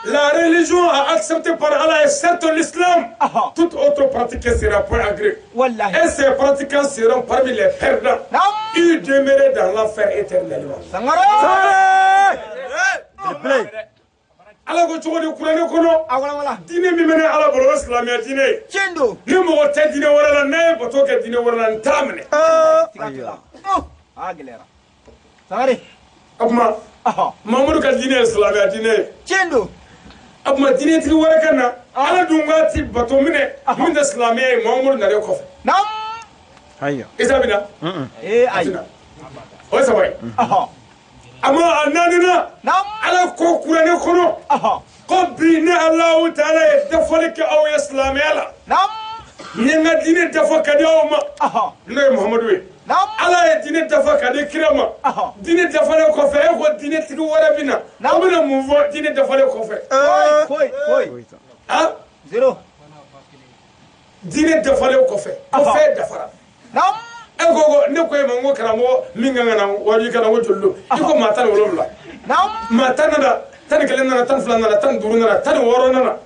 la religion a accepté par Allah est certes l'islam toute autre pratique sera point agréée wallahi et ses pratiquants seront parmi les perdants ils demeurent dans l'enfer éternellement Sangare belebele Ala ko cogo di kuranɛ kɔnɔ diinɛ min bɛ ne Ala bolo o ye silamɛya diinɛ ye tiɲɛ don ni mɔgɔ tɛ diinɛ wɛrɛ la n'a ye bato kɛ diinɛ wɛrɛ la n t'a minɛ siga t'o la a gɛlɛyara Sangare o tuma Mamadu ka diinɛ ye silamɛya diinɛ ye tiɲɛ don o tuma diinɛtigi wɛrɛ ka na Ala dun k'a ti bato minɛ min tɛ silamɛya ye Mamadu nalen kɔfɛ ayiwa Isa bɛ na ayi o ye saba ye a ma a naaninan Ala ko kuranɛ kɔnɔ ko bi ne Alahu taala ye dafali kɛ aw ye silamɛya la n ye n ka diinɛ dafa ka di aw ma n'o ye Muhamadu ye Ala ye diinɛ dafa ka di kira ma diinɛ dafalen kɔfɛ e ko diinɛtigi wɛrɛ bɛ na aw bɛna mun fɔ diinɛ dafalen kɔfɛ foyi foyi han zéro diinɛ dafalen kɔfɛ ko fɛn dafara e ko ko ne ko e ma n ko karamɔgɔ min kan ka na wajibi ka na ko joli don i ko maa 17 maa 10 nana 11 nana 12 nana 15 nana 16 nana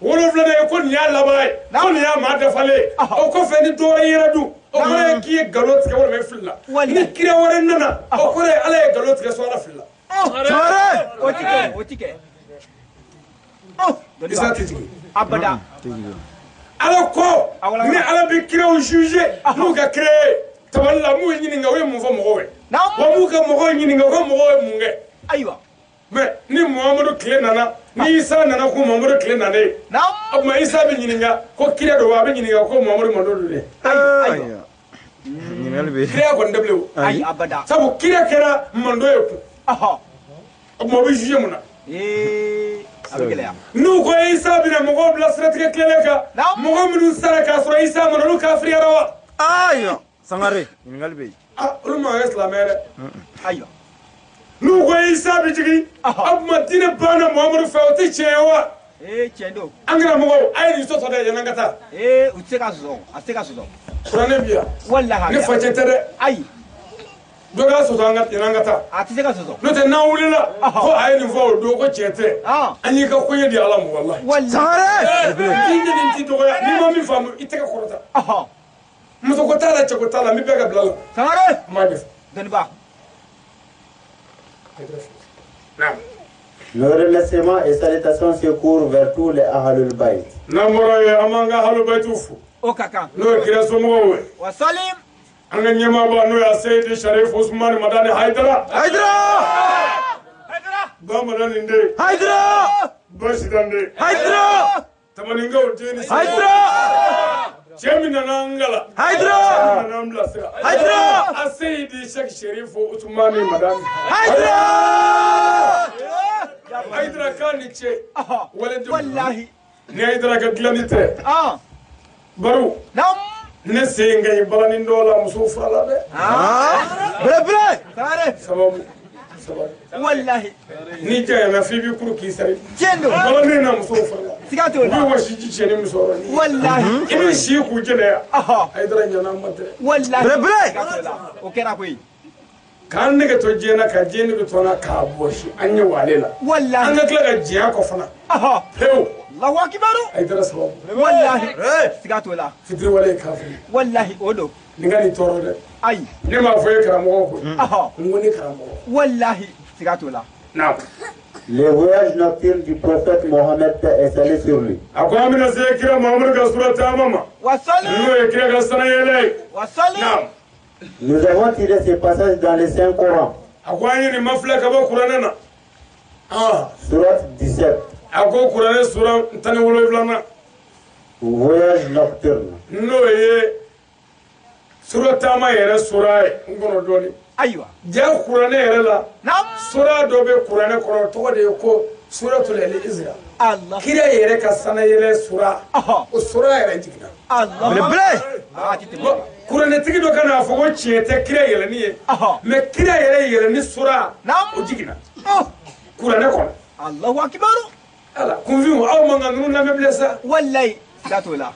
7 ye ko nin y'a laban ye ko nin y'a maa dafalen ye o kɔfɛ ni dɔ wɛrɛ yera dun o kɔrɔ ye k'i ye nkalon tigɛ walima i filila ni kira wɛrɛ nana o kɔrɔ ye Ala ye nkalon tigɛ so Ala filila Sangare o ti kɛ o ti kɛ Isa tɛ jigin abada Ala ko ni Ala bɛ kiraw juger n'u ka kira ye tabali la m'u ɲininka u ye mun fɔ mɔgɔw ye wa m'u ka mɔgɔw ɲininka u ka mɔgɔw ye mun kɛ ayiwa mais ni Muhamadu tile nana ni Isa nana ko Muhamadu tile nana ye o tuma Isa bɛ ɲininka ko kira don wa a bɛ ɲininka ko Muhamadu mando don dɛ ayiwa ɲininkali bɛ kiraya kɔni tɛ bilen o ayi abada sabu kira kɛra mando ye kun o tuma o bɛ juger mun na a bɛ gɛlɛya n'u ko Isa bɛna mɔgɔw bila siratigɛ tilelen kan mɔgɔ minnu sara k'a sɔrɔ Isa ma na olu kafiriyara wa ayiwa Sangare ɲininkali bɛ yen olu ma kɛ silamɛ ye dɛ ayiwa n'u ko Isa bɛ jigin o tuma diinɛ banna Muhamadu fɛ o tɛ tiɲɛ ye wa tiɲɛ don an karamɔgɔw a ye nin sɔsɔ dɛ yan'an ka taa u tɛ se ka sɔsɔ a tɛ se ka sɔsɔ kuranɛ bi yan wallahi ne facɛ tɛ dɛ ayi Dɔ k'a sɔsɔ an ka an ka taa. A tɛ se ka sɔsɔ. N'o tɛ n'an wulila ko a ye nin fɔ o don ko tiɲɛ tɛ. An y'i ka koɲɛ di Ala ma walahi. Walahi. N t'i ɲɛni n t'i dɔgɔya n'i ma min faamu i tɛgɛ kɔrɔta. Muso ko t'a la cɛ ko t'a la n bɛ bɛɛ ka bila la. Sangare. N b'a ɲɛfɔ. Dɔnniba. Naam. Nos remerciements et salutations se courent vers tous les Ahlul Bayt. N'an bɔra yen an b'an ka Ahlul Baytiw fo. O ka kan. N'o ye kira somɔgɔw ye. Wa salim. An ka ɲɛmaaba n'o ye Seyidi Sharif Usumani Madani Hayidara. Hayidara. Ba Madani den. Hayidara. Ba Sidan den. Hayidara. Tamaninkaw den ni. Hayidara. Cɛ min nana an kala. Hayidara. Cɛ min nana an bilasira. Hayidara. A Seyidi Sheikh Sharif Usumani Madani. Hayidara. Hayidara k'a ni ce. Waledenw. Walahi. Ni Hayidara ka dilanni tɛ. Baro. Naam. Ne sen ka ɲi balani dɔw la musow fura la dɛ. Belebele. Sangare. Sababu. Sababu. Walahi. N'i janyana f'i b'i kuru k'i sari. Tiɲɛ don. Balani na musow fura la. Siga t'o U la. bɛ wɔsi ji cɛ ni musokɔrɔ ye. Walahi. I bɛ si k'u jɛnɛya. Hayidara ɲana an ma dɛ. Walahi. Belebele. Siga t'o la. O kɛra koyi. K'an nege to diɲɛ na ka diɲɛ nege to an na k'a bɔsi an ɲɛ wale la. Walahi. An ka tila ka diɲɛ a kɔ fana. Pewu. Allahu akibaru. Hayidara sababu. Walahi. Siga t'o la. Fitiriwale ye kafiri. Walahi o don. Nin ka nin tɔɔrɔ dɛ. Ayi. Ne m'a fɔ e karamɔgɔ koyi. N ko ne karamɔgɔ. Walahi. Siga t'o la. Naam. Le voyage nocturne du prophète Mohammed, paix et salut sur lui. A ko an bɛna se kira Muhamadu ka sura taama ma. Wa salim. N'o ye kira ka sanayɛlɛ ye. Wa salim. Naam. Nous avons tiré ce passage dans le Saint-Coran. A ko an ye nin mafilɛ ka bɔ kuranɛ na. Sourate 17. A ko kuranɛ sura 17nan. Voyage nocturne. N'o ye sura taama yɛrɛ sura ye n kɔnɔ dɔɔnin. Ayiwa. Ja kuranɛ yɛrɛ la. Naam. Sura dɔ bɛ kuranɛ kɔnɔ o tɔgɔ de ye ko suratul Isra. Allah. Kira yɛrɛ ka sanayɛlɛ sura. O sura yɛrɛ jiginna. Allah. Belebele. A ti tɛmɛ. Kuranɛtigi dɔ ka n'a fɔ ko tiɲɛ tɛ kira yɛlɛni ye. Mais kira yɛrɛ yɛlɛni sura. Naam. O jiginna. Kuranɛ kɔnɔ. Allahu akibaru. Ala kunfinw aw man kan ninnu lamɛn bilen sa. Walayi. Siga t'o la.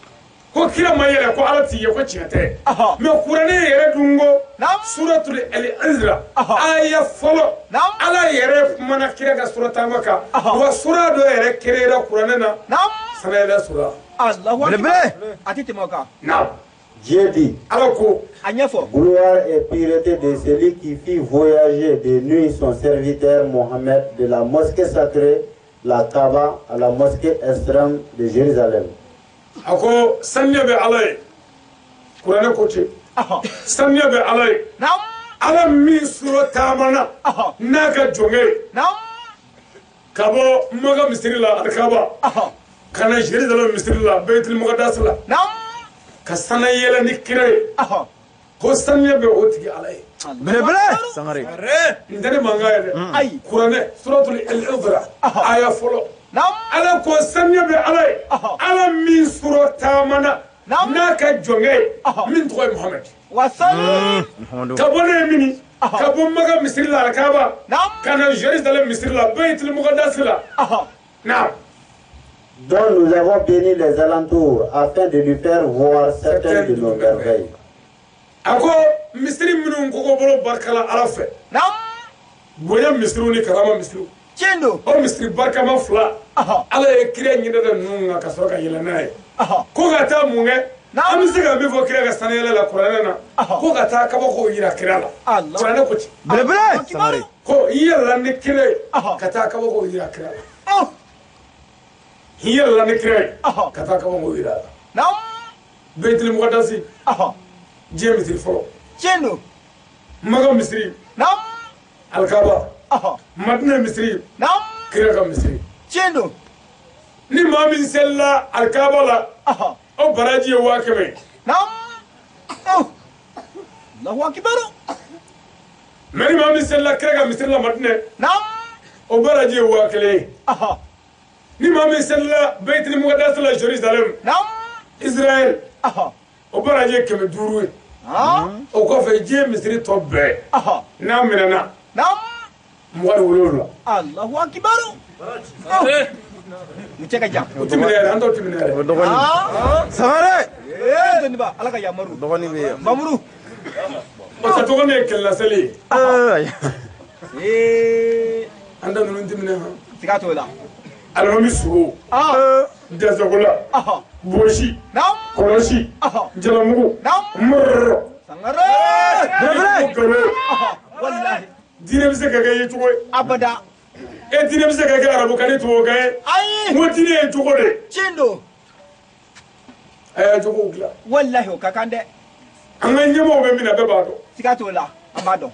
Ko kira ma yɛlɛ ko Ala t'i ye ko tiɲɛ tɛ. Mais kuranɛ yɛrɛ dun ko. Naam. Suratul Isra. Aya fɔlɔ. Naam. Ala yɛrɛ kumana kira ka sura taama kan. Wa sura dɔ yɛrɛ créera kuranɛ na. Naam. Sanayɛlɛ sura. Allahu akibaru. Belebele. A ti tɛmɛ o kan. Naam. Dieu dit, Ala ko. A ɲɛfɔ. Gloire et pureté de celui qui fit voyager de nuit son serviteur Mohammed de la mosquée sacrée, la Kaaba, à la mosquée extrême de Jérusalem. A ko saniya bɛ Ala ye. Kuranɛ ko ten. Saniya bɛ Ala ye. Naam. Ala min sura taamana. N'a ka jɔnkɛ ye. Naam. Ka bɔ Maka misiri la Alikaba. Ka na Jérusalem misiri la Baitul Muqaddas la. Naam. Ka sanayɛlɛ ni kira ye. Ko saniya bɛ o tigi Ala ye. Belebele. Sangare. Nin tɛ ne mankan ye dɛ. Ayi. Kuranɛ suratul Isra aya fɔlɔ. Naam. Ala ko saniya bɛ Ala ye. Ala min sura taamana. Naam. N'a ka jɔnkɛ ye. Min tɔgɔ ye Muhamɛdi. Wa salim. Ka bɔ ne ye mini. Ka bɔ Maka misiri la Alikaba. Naam. Ka na Jérusalem misiri la Baitul Muqaddas la. Naam. Dont nous avons béni les alentours afin de lui faire voir certaines de nos merveilles. A ko misiri minnu kɔgɔbolo barika la Ala fɛ. Naam. Bonya misiriw ni karama misiriw. Tiɲɛ don. O misiri barikama fila. Ala ye kira ɲinɛ da ninnu kan ka sɔrɔ ka yɛlɛ n'a ye. Ko ka taa mun kɛ? An bɛ se ka min fɔ kira ka sanayɛlɛ la kuranɛ na. Ko ka taa kabakow yira kira la. Kuranɛ ko ten. Belebele. Sangare. Ko i yɛlɛla ni kira ye. Ka taa kabakow yira kira la. I yɛlɛla ni kira ye. Ka taa kabakow yira la. Naam. Baitul Muqaddasi. Diɲɛ misiri fɔlɔ. Tiɲɛ don. Maka misiri. Naam. Alikaba. Madina misiri. Naam. Kira ka misiri. Tiɲɛ don. Ni maa min selila Alikaba la. O baraji ye 500 ye. Naam. Allahu akibaru. Mais ni maa min selila kira ka misiri la Madina. Naam. O baraji ye 1000 ye. Ni maa min selila Baitul Muqaddas la Jérusalem. Naam. Israël. O baraji ye 500 ye. O kɔfɛ diɲɛ misiri tɔ bɛɛ. N'a minɛna. Naam. 27. Allahu akibaru. U cɛ ka jan. O ti minɛ yɛrɛ, an t'o ti minɛ yɛrɛ. O dɔgɔnin. Sangare. Ee dɔnniba Ala ka yamaru. Dɔgɔnin bɛ yen. Mamuru. O tɛ A tɔgɔ ne ye kɛlɛlaseli ye. An da ninnu ti minɛ han. Siga t'o la. Alimami sogo. Jasagola. Bosi. Kɔlɔsi. Jalamugu. Mɔrɔrɔ. Sangare. Galo. Walahi. Diinɛ bɛ se ka kɛ ye cogo ye. Abada. E diinɛ bɛ se ka kɛ arabukan ni tubabukan ye. Ayi. N ko diinɛ ye cogo de. Tiɲɛ don. A y'a cogow dilan. Walahi o ka kan dɛ. An ka ɲɛmɔgɔw bɛ min na bɛɛ b'a dɔn. Siga t'o la an b'a dɔn.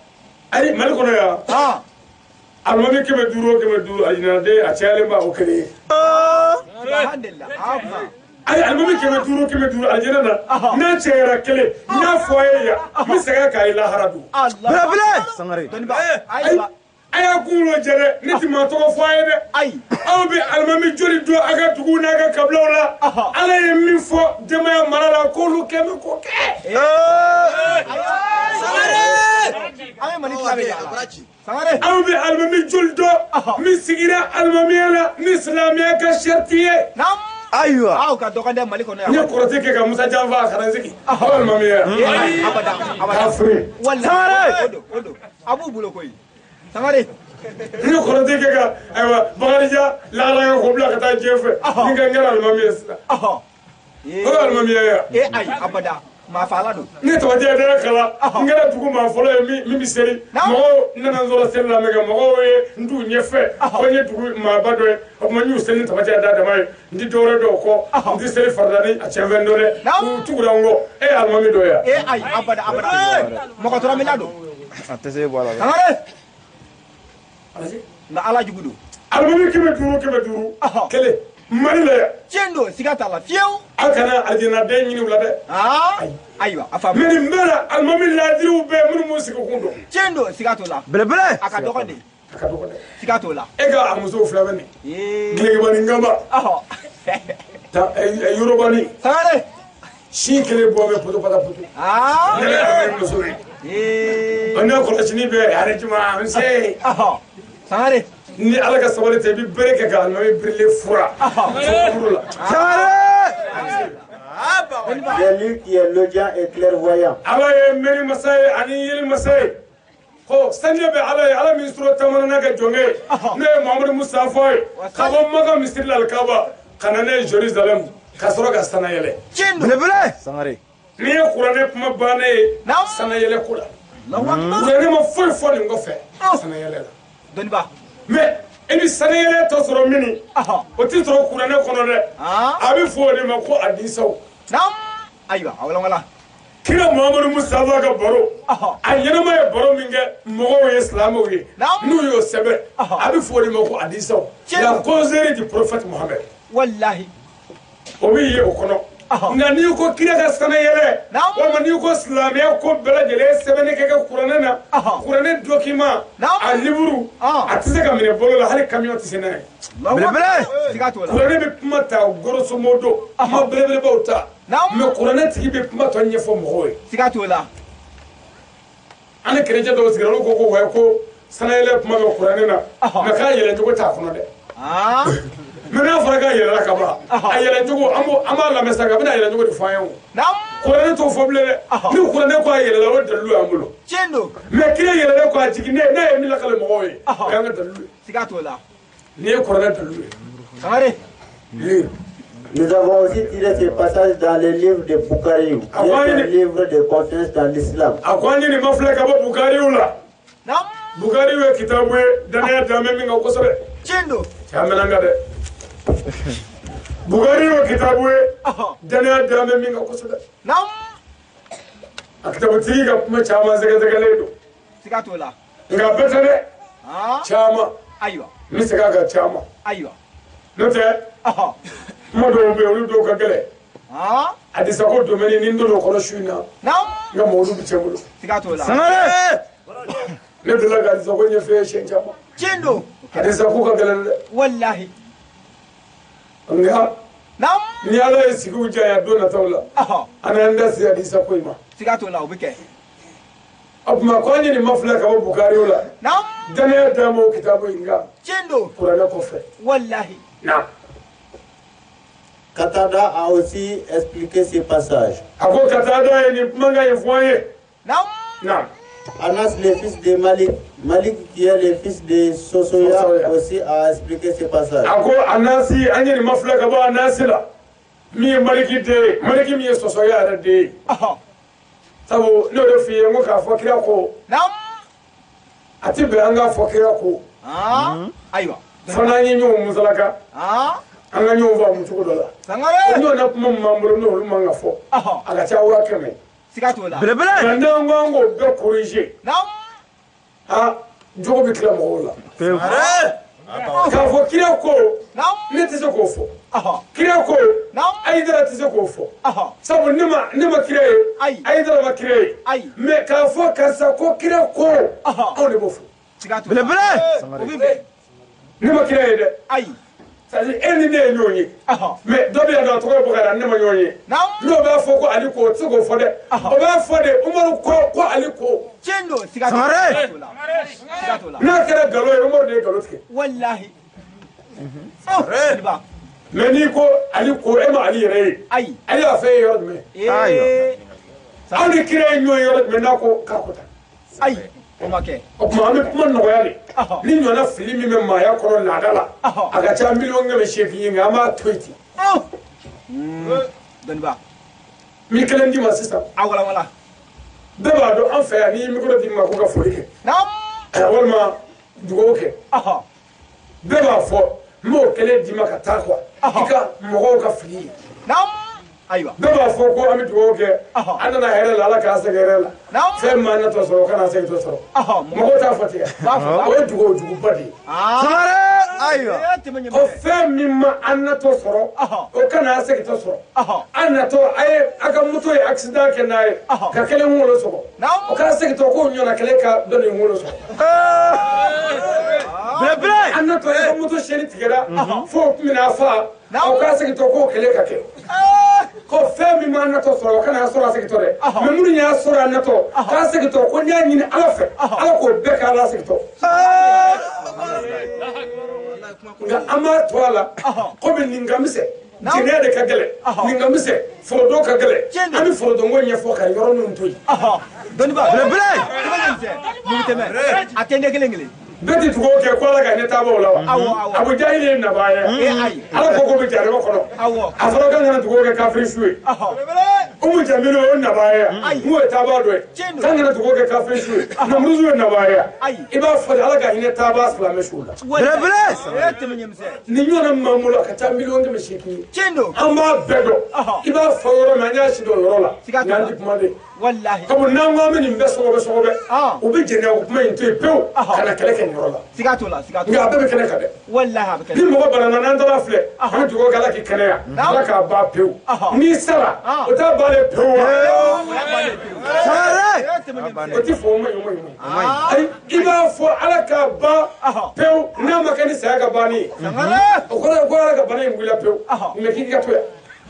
Ayi Mali kɔnɔ yan. Alimami 500 o 500 a ɲinɛna a cayalen ba o kelen ye. Ayi alimami 500 o 500 alijinɛ na n'a cayara kelen n y'a fɔ a ye yan n bɛ segin k'a ye lahara don. Belebele. Sangare. Ayi a y'a kunkolo jɛ dɛ ne ti maa tɔgɔ fɔ a ye dɛ. Ayi. Aw bɛ alimami joli don a ka duguw n'a ka kabilaw la. Ala ye min fɔ denbaya mara la k'olu kɛ bɛ k'o kɛ. An bɛ Mali tila bɛɛ yala. Sangare. Aw bɛ alimami joli dɔn min sigira alimamiya la ni silamɛya ka sariti ye. Ayiwa. Aw ka dɔgɔn dɛ Mali kɔnɔ yan. N ye kɔrɔtɛ kɛ ka Musa Janfa a kana sigi. Aw alimamiya. Abada abada. Kafiri. Walahi. O don o don. A b'u bolo koyi. Sangare. N ye kɔrɔtɛ kɛ ka ayiwa Bakarijan lahala k'o bila ka taa diɲɛ fɛ. Ni ka n kɛra alimami ye sisan. O ye alimamiya ye wa. E ayi abada. Maa faala don. Ne tɔgɔjɛ dara kala n kɛra dugu maa fɔlɔ ye min bɛ seli mɔgɔw nana n sɔrɔ seli la min kɛ mɔgɔw ye n t'u ɲɛfɛ ko n ye dugu maaba dɔ ye o tuma n y'u seli ni tɔgɔjɛ da dama ye n ti dɔwɛrɛ dɔw kɔ n ti seli farida ni a cɛnfɛn dɔ dɛ u tugura n kɔ e ye alimami dɔ ye wa. E ayi abada abada mɔgɔ tɔrɔmila don. A tɛ se bɔ a la. Sangare. Nka Ala jugu don. Alimami 500 500 kelen. Mali la yan. Tiɲɛ don siga t'a la fiyewu. Aw kana alijinɛden ɲini u la dɛ. Ayiwa a faamu. Mais nin bɛɛ la alimami laadiriw bɛɛ minnu b'u sigi kun dɔn. Tiɲɛ don siga t'o la. Belebele. A ka dɔgɔ de. A ka dɔgɔ dɛ. Siga t'o la. E ka a musow fila bɛ nin. Gilekibani Ngaba. Yorobani. Sangare. Si kelen bɔ bɛ poto pata poto. Ne yɛrɛ muso ye. O ne kɔlɔsini bɛɛ hali juma n se. Sangare. Ni Ala ka sabali tɛ i bɛ bere kɛ ka alimami birilen fura. Furu la. Sangare. C'est lui qui est l'audient et clairvoyant. Ala ye mɛnni masa ye ani yeli masa ye. Ko saniya bɛ Ala ye Ala min sɔrɔ taamana n'a ka jɔnkɛ ye. N'o ye Muhamadu Mustafa ye. Ka bɔ Maka misiri la Alikaba ka na n'a ye Jerusalem ka sɔrɔ ka sanna yɛlɛ. Belebele. Sangare. N'i ye kuranɛ kuma bannen ye sanna yɛlɛ ko la. Kuranɛ ma foyi fɔ nin kɔfɛ sanna yɛlɛ la. Dɔnniba. Mais i ni sanayɛlɛ tɔ sɔrɔ min o tɛ sɔrɔ kuranɛ kɔnɔ dɛ a bɛ fɔ o de ma ko hadisaw. Ayiwa a walawala. Kira Muhamadu Mustafa ka baro a ɲɛnama ye baro min kɛ mɔgɔw ye silamɛw ye n'u y'o sɛbɛn a bɛ fɔ o de ma ko hadisaw. La causerie du prophète Mohammed. Walahi. O bɛ ye o kɔnɔ. Nka n'i ko kira ka sanayɛlɛ walima n'i ko silamɛya ko bɛɛ lajɛlen sɛbɛnni kɛ kɛ kuranɛ na kuranɛ document a livre a tɛ se ka minɛ bolo la hali camion tɛ se n'a ye. Belebele. Kuranɛ bɛ kuma ta grosso modo kuma belebelebaw ta mais kuranɛ tigi bɛ kuma tɔ ɲɛfɔ mɔgɔw ye. Siga t'o la. An ni kerecɛn dɔw sigira olu ko ko wayi ko sanayɛlɛ kuma bɛ kuranɛ na mais k'a yɛlɛncogo t'a kɔnɔ dɛ. Mais n'a fɔra k'a yɛlɛla ka ban a yɛlɛncogo an b'a lamɛn sisan a bɛna yɛlɛncogo de fɔ an ye o. Kuranɛ t'o fɔ bilen dɛ. Ni kuranɛ ko a yɛlɛla o ye dalilu y'an bolo. Tiɲɛ don. Mais kira yɛlɛla ko a jiginnen n'a ye min lakale mɔgɔw ye o y'an ka dalilu ye. Siga t'o la. Nin ye kuranɛ dalilu ye. Sangare. Nous avons aussi tiré ce passage dans le livre de Bukhari, qui est un livre de confiance dans l'islam. A ko an ye nin ma filɛ ka bɔ Bukhariw la. Bukhari ye kitabu ye danaya dan bɛ min kan kosɛbɛ. Tiɲɛ don. Cɛ an mɛnna n kan dɛ. Bukhari ye kitabu ye danaya dan bɛ min kan kosɛbɛ. A kitabutigi ka kuma caman sɛgɛsɛgɛlen don. Siga t'o la. Nka bɛɛ tɛ dɛ. Caman. Ayiwa. N bɛ segin a kan caman. Ayiwa. N'o tɛ. Kuma dɔw bɛ yen olu dɔw ka gɛlɛn. Hadisa ko domaine ni n donna o kɔnɔ su in na. N ka mɔgɔw bɛ tiɲɛ n bolo. Siga t'o la. Sangare. Ne delila ka hadisa ko ɲɛfɔ e ye siɲɛ caman. Tiɲɛ don. Hadisa ko ka gɛlɛn dɛ. Walahi. Nka. Ni Ala ye sigiw janya don nataw la. An y'an da se hadisa ko in ma. Siga t'o la o bɛ kɛ. O tuma ko an ye nin ma filɛ ka bɔ Bukariw la. Danaya d'an ma o kitabu in kan. Tiɲɛ don. Kuranɛ kɔfɛ. Walahi. Naam. Katada a aussi expliqué ce passage. A ko Katada ye nin kumakan in fɔ an ye. Naam. Naam. Anas, le fils de Malik, Malik qui est le fils de Sosoya, aussi a expliqué ce passage. A ko Anasi an ye nin mafilɛ ka bɔ Anasi la min ye Maliki den ye, Maliki min ye Sosoya yɛrɛ den ye. Sabu ne y'o de f'i ye n ko k'a fɔ kira ko a ti bɛn an k'a fɔ kira ko. Ayiwa. Fo n'an ye ɲɔgɔn musalaka. An ka ɲɔgɔn faamu cogo dɔ la. Sangare. O ɲɔgɔnna kuma min b'an bolo n'olu man ka fɔ. A ka ca 500,000. Siga t'o la. Belebele. Nka n'an ko an k'o bɛɛ corriger. Naamu. Jogo bɛ tila mɔgɔw la. Pewu. K'a fɔ kira ko ne tɛ se k'o fɔ. Kira ko Ayidara tɛ se k'o fɔ. Sabu ne ma kira ye. Ayidara ma kira ye. Mais k'a fɔ karisa ko kira ko anw de b'o fɔ. Siga t'o la. Belebele. Ne ma kira ye dɛ. Ayi. C'est-à-dire e ni ne ye ɲɔgɔn ye. Mais dɔ bɛ yan nɔ a tɔgɔ ye Bukari ne ma ɲɔgɔn ye. N'o b'a fɔ ko Ali ko o tɛ se k'o fɔ dɛ. O b'a fɔ de Umaru ko Ali ko. Tiɲɛ don siga t'o la. Siga t'o la. N'a kɛra nkalon ye Umaru de ye nkalon tigɛ. Walahi. Mais n'i ko Ali ko e ma Ali yɛrɛ ye. Ayi. Ali y'a fɛ ye yɔrɔ jumɛn? Aw ni kira ye ɲɔgɔn ye yɔrɔ jumɛn n'a ko k'a ko tan. Ayi. O ma kɛ. O tuma an bɛ kuma nɔgɔya de. Ni ɲɔgɔnna fili min bɛ maaya kɔnɔ laada la, a ka ca 800,000,000 ye nka an b'a to yen ten. Dɔnniba. N bɛ kelen d'i ma sisan. A walawala. Bɛɛ b'a dɔn an fɛ yan n'i ye micro d'i ma ko ka foli kɛ. Walima dugawu kɛ. Bɛɛ b'a fɔ n b'o kelen d'i ma ka taa quoi. I ka mɔgɔw ka fili ye. Ayiwa. Bɛɛ b'a fɔ ko an bɛ dugawu kɛ an nana hɛrɛ la Ala k'an segin hɛrɛ la. Fɛn min m'an natɔ sɔrɔ o kana segin tɔ sɔrɔ. Mɔgɔw t'a fɔ ten wa. O ye dugawu juguba de ye. Sangare. Ayiwa. Ko fɛn min ma an natɔ sɔrɔ o kana segin tɔ sɔrɔ. An natɔ a ye a ka moto ye accident kɛ n'a ye ka kelen kunkolo sɔgɔ. O kana segin tɔ k'o ɲɔgɔnna kelen ka dɔ nin kunkolo sɔgɔ. Belebele. An natɔ e ka moto sɛni tigɛra fo o tun bɛna fa o kana segin tɔ k'o kelen ka kɛ. Ko fɛn min m'an natɔ sɔrɔ o kana sɔrɔ a segintɔ dɛ. Mais minnu y'a sɔrɔ a natɔ k'a segintɔ ko n y'a ɲini Ala fɛ Ala k'o bɛɛ k'a la segintɔ. Nka an b'a to a la komi nin ka misɛn jɛnɛya de ka gɛlɛn nin ka misɛn forodon ka gɛlɛn an bɛ forodonko ɲɛfɔ ka yɔrɔ ninnu to yen. Dɔnniba. Belebele. A tɛ ne kelen kelen. Bɛɛ tɛ dugawu kɛ ko Ala ka ne taabɔ o la wa. Abu Jahili ye nabaa ye. Ala ko ko bɛ jahanama kɔnɔ. A fɔra k'an kana dugawu kɛ kafiri su ye. Umu Jamilu o ye nabaa ye. N'o ye taabaa dɔ ye. K'an kana dugawu kɛ kafiri su ye. Namuruzu ye nabaa ye. I b'a fɔ de Ala ka hinɛ taabaa silamɛ suw la. Belebele. Nin ɲɔgɔnna min b'an bolo a ka ca 800,000,000 ye. An b'a bɛɛ dɔn. I b'a fɔ yɔrɔ min an y'a si dɔn o yɔrɔ la. Nka an tɛ kuma de. Sabu n'an ko an bɛ nin bɛɛ sɔgɔbɛ sɔgɔbɛ u bɛ jɛnɛya o kuma in to yen pewu ka na kɛlɛ kɛ nin yɔrɔ la. Siga t'o la, siga t'o la. Nka a bɛɛ bɛ kɛnɛ kan dɛ. Walahi a bɛ kɛnɛ. Ni mɔgɔ banana n'an taara filɛ an bɛ dugawu kɛ Ala k'i kɛnɛya Ala k'a ban pewu. N'i sara o t'a bannen pewu wa. Sangare. O ti fɔ o ma ɲi o ma ɲi. Ayi i b'a fɔ Ala k'a ban pewu n'a ma kɛ ni saya ka banni ye. O kɔrɔ ye ko Ala ka bana in wuli pewu mais k'i ka to yan.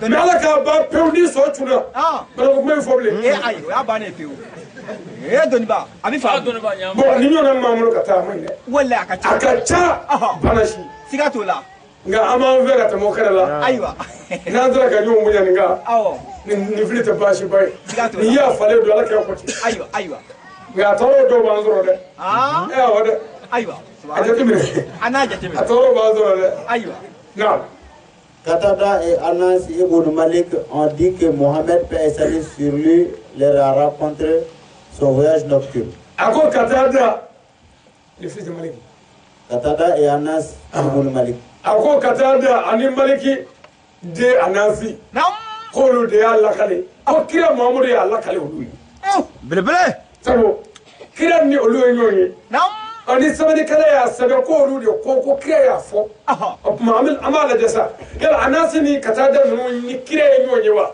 Mais Ala k'a ban pewu ni sɔ cunna banako kuma in fɔ bilen. Ayi o y'a bannen pewu. Dɔnniba a bɛ faamu. Bon ni ɲɔgɔnna min b'an bolo ka taa a ma ɲi dɛ. Walahi a ka ca. A ka ca bana si. Siga t'o la. Nka an b'an fɛ ka tɛmɛ o kɛnɛ la. Ayiwa. N'an sera ka ɲɔgɔn bonya nin kan. Awɔ. Nin fili tɛ baasi ba ye. Siga t'o la. Nin y'a falen don Ala kira ko ten. Ayiwa ayiwa. Nka a tɔɔrɔ dɔw b'an sɔrɔ dɛ. Awɔ dɛ. Ayiwa. A jateminɛ. An n'a jateminɛ. A tɔɔrɔ b'an sɔrɔ dɛ. Ayiwa. Naam. Katada et Anas ibn Malik ont dit que Mohammed, paix et salut sur lui, leur a raconté son voyage nocturne. A ko Katada, le fils de Malik. Katada et Anas ibn Malik. A ko Katada ani Maliki de Anasi. K'olu de y'a lakale. Ko kira Muhammadu y'a lakale olu ye. Belebele. Sabu kira ni olu ye ɲɔgɔn ye. Ni sɛbɛnnikɛla y'a sɛbɛn ko olu de ko kira y'a fɔ. O tuma an b'a lajɛ sa yala Anasi ni Katada ninnu ni kira ye ɲɔgɔn ye wa.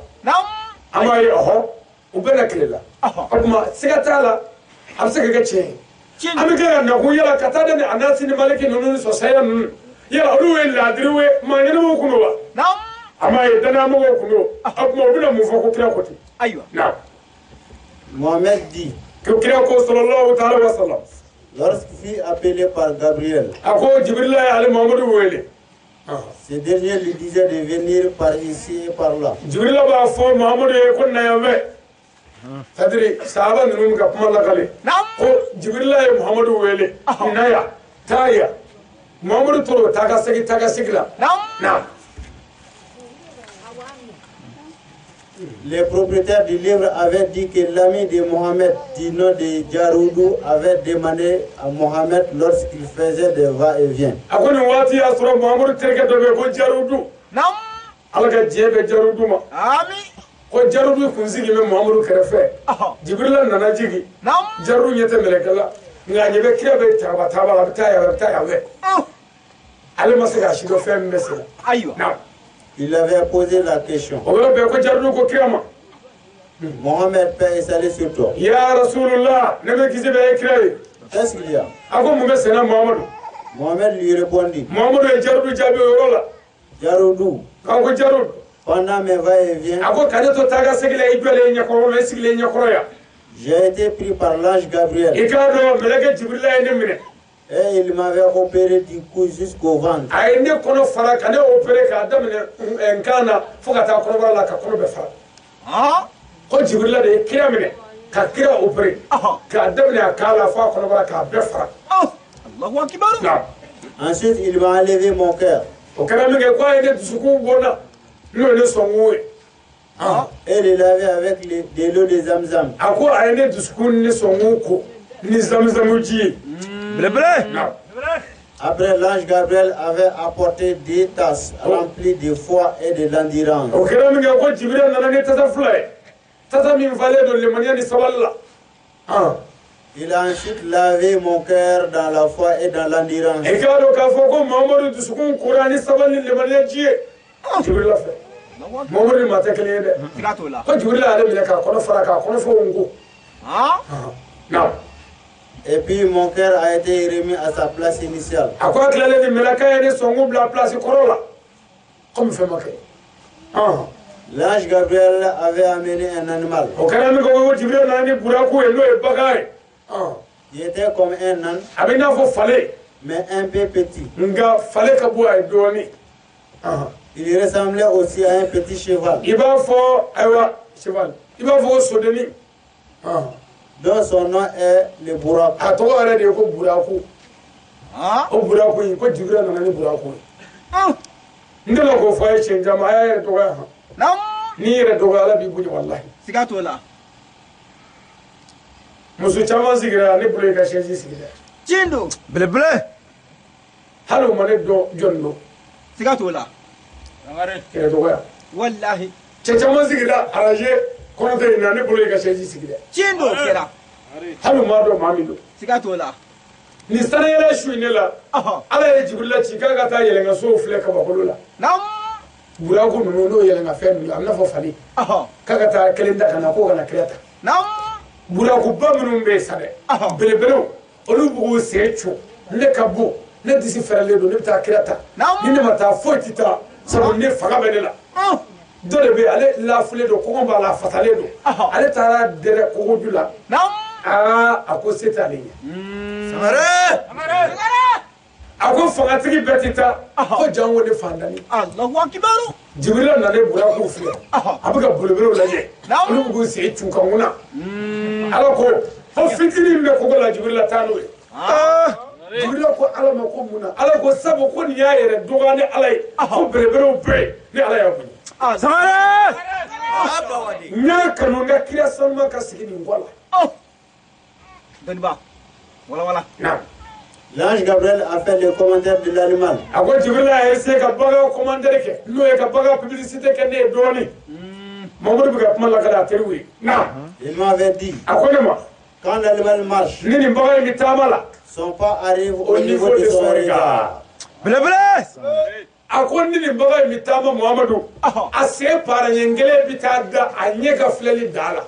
An b'a ye ɔhɔ u bɛɛ na tile la. O tuma siga t'a la a bɛ se ka kɛ tiɲɛ ye. An bɛ kɛ ka nakun yala Katada ni Anasi ni Maliki ninnu ni Sɔsaya ninnu yala olu ye laadiriw ye maa ɲɛnamaw kun don wa. A m'a ye danayamɔgɔw kun don. O tuma u bɛna mun fɔ ko kira ko ten. Ayiwa. Naam. Mohamed dit. Ko kira ko sallallahu ta'ala wa sallam. Lorsqu'il fut appelé par Gabriel, a ko Jibrila y'ale Muhammadu wele. Ce dernier lui disait de venir par ici et par là. Jibrila b'a fɔ Muhammadu ye ko na yan fɛ. C'est-à-dire sahaba ninnu bɛ ka kuma lakale ko Jibirila ye Muhamadu wele na yan taa yan Muhamadu tora taa ka segin la. Naam. Les propriétaires du livre avaient dit que l'ami de Mohamed, du nom de Jaroudou, avait demandé à Mohamed lorsqu'il faisait des va-et-vient. A ko nin waati y'a sɔrɔ Muhamadu terikɛ dɔ bɛ yen ko Jaroudou. Naam. Ala ka diɲɛ bɛ Jaroudou ma. Ami. Ko Jaroudou kun sigi bɛ Muhamadu kɛrɛfɛ. Jibirila nana jigin. Naam. Jaroudou ɲɛ tɛ mɛlɛkɛ la nka a ɲɛ bɛ kira bɛ taaba taaba la a bɛ taa yan a bɛ taa yan fɛ. Ale ma se k'a si dɔn fɛn min bɛ sen na. Ayiwa. Naam. Il avait posé la question. O yɔrɔ bɛɛ ko Jaroudou ko kira ma. Mohamed, paix et salut sur toi. Ya Rasulullah, ne bɛ kisi bɛ ye kira ye. Qu'est-ce qu'il y a? A ko mun bɛ sen na Muhamadu? Mohamed lui répondit. Muhamadu ye Jaroudou jaabi o yɔrɔ la. Jaroudou. K'a ko Jaroudou. Pendant mes va-et-vient. A ko ka ne to taa ka segin la i jɔlen ɲɛkɔrɔ la i sigilen ɲɛkɔrɔ yan. J'ai été pris par l'ange Gabriel. I k'a dɔn mɛlɛkɛ Jibirila ye ne minɛ. Et il m'avait opéré du cou jusqu'au ventre. A ye ne kɔnɔ fara ka ne opéré k'a daminɛ n kan na fo ka taa kɔnɔbara la ka kɔnɔ bɛɛ fara. Ko Jibirila de ye kira minɛ ka kira opéré k'a daminɛ a kan la fo a kɔnɔbara k'a bɛɛ fara. Allahu akbar. Naam. Ensuite il m'a enlevé mon cœur. O kɛra min kɛ k'a ye ne dusukun bɔ n na n'o ye ne sɔnkun ye. Et le lavé avec de l'eau de Zamzam. A ko a ye ne dusukun ni sɔnkun ko ni Zamzamu ji ye. Belebele. Après, l'ange Gabriel avait apporté 2 tasses remplies de foi et de l'endurance. O kɛra min kɛ ko Jibirila nana ni tasa fila ye tasa min falen don limaniya ni sabali la. Il a ensuite lavé mon cœur dans la foi et dans l'endurance. I k'a dɔn k'a fɔ ko Muhamadu dusukun kora ni sabali ni limaniya ji ye Jibirila fɛ. Muhamadu ni maa tɛ kelen ye dɛ. Siga t'o la. Ko Jibirila y'ale minɛ k'a kɔnɔ fara k'a kɔnɔ fɛnw ko. Naam. Et puis mon cœur a été remis à sa place initiale. A ko a tilalen ni mɛlɛkɛ ye ne sɔnkun bila place kɔrɔ la komi fɛn ma kɛ. L'ange Gabriel avait amené un animal. O kɛra min kɛ ko Jibirila nana ni buraku ye n'o ye bagan ye. Il était comme un âne. A bɛ i n'a fɔ fale. Mais un peu petit. Nka fale ka bon a ye dɔɔnin. Il ressemblait aussi à un petit cheval. I b'a fɔ ayiwa cheval i b'a fɔ ko sodennin. Dont son nom est le Buraku. A tɔgɔ yɛrɛ de ye ko Buraku. O Buraku in ko Jibirila nana ni Buraku ye. N delila k'o fɔ a ye siɲɛ caman a y'a yɛrɛ dɔgɔya han. N'i yɛrɛ dɔgɔya Ala b'i bonya walahi. Siga t'o la. Muso caman sigira ne bolo i ka chaise sigi dɛ. Tiɲɛ don. Belebele. Hali o ma ne dɔn jɔnni don. Siga t'o la. Yɛrɛ dɔgɔya. Walahi. Cɛ caman sigira araje kɔnɔtɛ in na ne bolo i ka chaise sigi dɛ. Tiɲɛ don o kɛra. Hali o m'a dɔn maa min don. Siga t'o la. Nin sanayɛlɛ su in ne la. Ala ye Jibirila ci k'a ka taa yɛlɛnkasow filɛ kabakolo la. Naamu. Buraku ninnu n'o yɛlɛnkafɛn ninnu a bɛ n'a fɔ fali. K'a ka taa kelen ta ka na k'o ka na kira ta. Naamu. Burakuba minnu bɛ yen sa dɛ. Belebelew olu b'u sen co ne ka bon ne disi fɛrɛlen don ne bɛ taa kira ta. Ni ne ma taa foyi tɛ taa sabu ne fanga bɛ ne la. Dɔ de bɛ yen ale lafulen don kɔngɔ b'a la a fasalen don ale taara dɛrɛ kogoju la. Aa a ko se t'ale ɲɛ. Sangare. A ko fangatigi bɛɛ tɛ taa ko janko ne fantanni. Alahu akibaru. Jibirila nalen buraku filɛ a bɛ ka belebelew lajɛ olu bɛ k'u sen cun ka ŋuna. Ala ko fo fitinin min bɛ kogo la Jibirila taa n'o ye. Jibirila ko Ala ma ko mun na Ala ko sabu ko nin y'a yɛrɛ dɔgɔya ni Ala ye ko belebelew bɛɛ ye ni Ala y'a bonya. Sangare. N y'a kanu n ka kira sanuman ka sigi nin kɔ la. Dɔnniba wala wala. Naam. L'ange Gabriel a fait le commentaire de l'animal. A ko Jibirila ye se ka bagan commentaire kɛ n'o ye ka bagan publicité kɛ ne ye dɔɔnin. Mamadu bɛ ka kuma lakale a teriw ye. Naam. Il m'avait dit. A ko ne ma. Quand l'animal marche. Ni nin bagan in bɛ taama la. Son pas arrive au niveau de son regard. Belebele. A ko ni nin bagan in bɛ taama Muhamadu. A sen para ɲɛ kelen bɛ taa da a ɲɛ ka filɛli da la.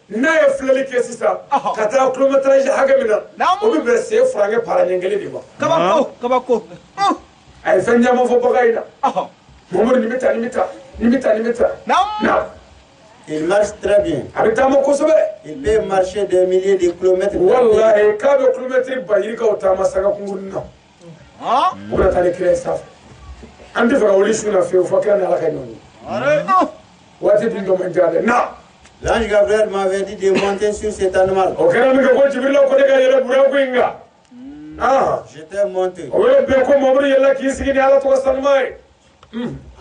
N'a ye filɛli kɛ sisan ka taa kilométrage hakɛ min na o bɛ bɛn sen furankɛ para ɲɛ kelen de ma. Kabako kabako. A ye fɛn caman fɔ bagan in na. Mamadu nin bɛ taa nin bɛ taa nin bɛ taa nin bɛ taa. Naam. Il marche très bien. A bɛ taama kosɛbɛ. Il peut marcher des milliers de kilomètres. Walahi k'a bɛ kilomètre ba yirikaw taama sanga kunkurunin na. U bɛna taa ni kira ye sanfɛ. An tɛ fɛ ka wuli su in na fiyewu fo kira ni Ala ka ɲɔgɔn ye. Waati dun dɔ man jan dɛ. Na. L'ange Gabriel m'avait dit de monter sur cet animal. O kɛra min kɛ ko Jibirila ko ne ka yɛlɛ buraku in kan. Ah. J'étais monté. O yɔrɔ bɛɛ ko Mamadu yɛlɛla k'i sigi ni Ala tɔgɔ sanuma ye.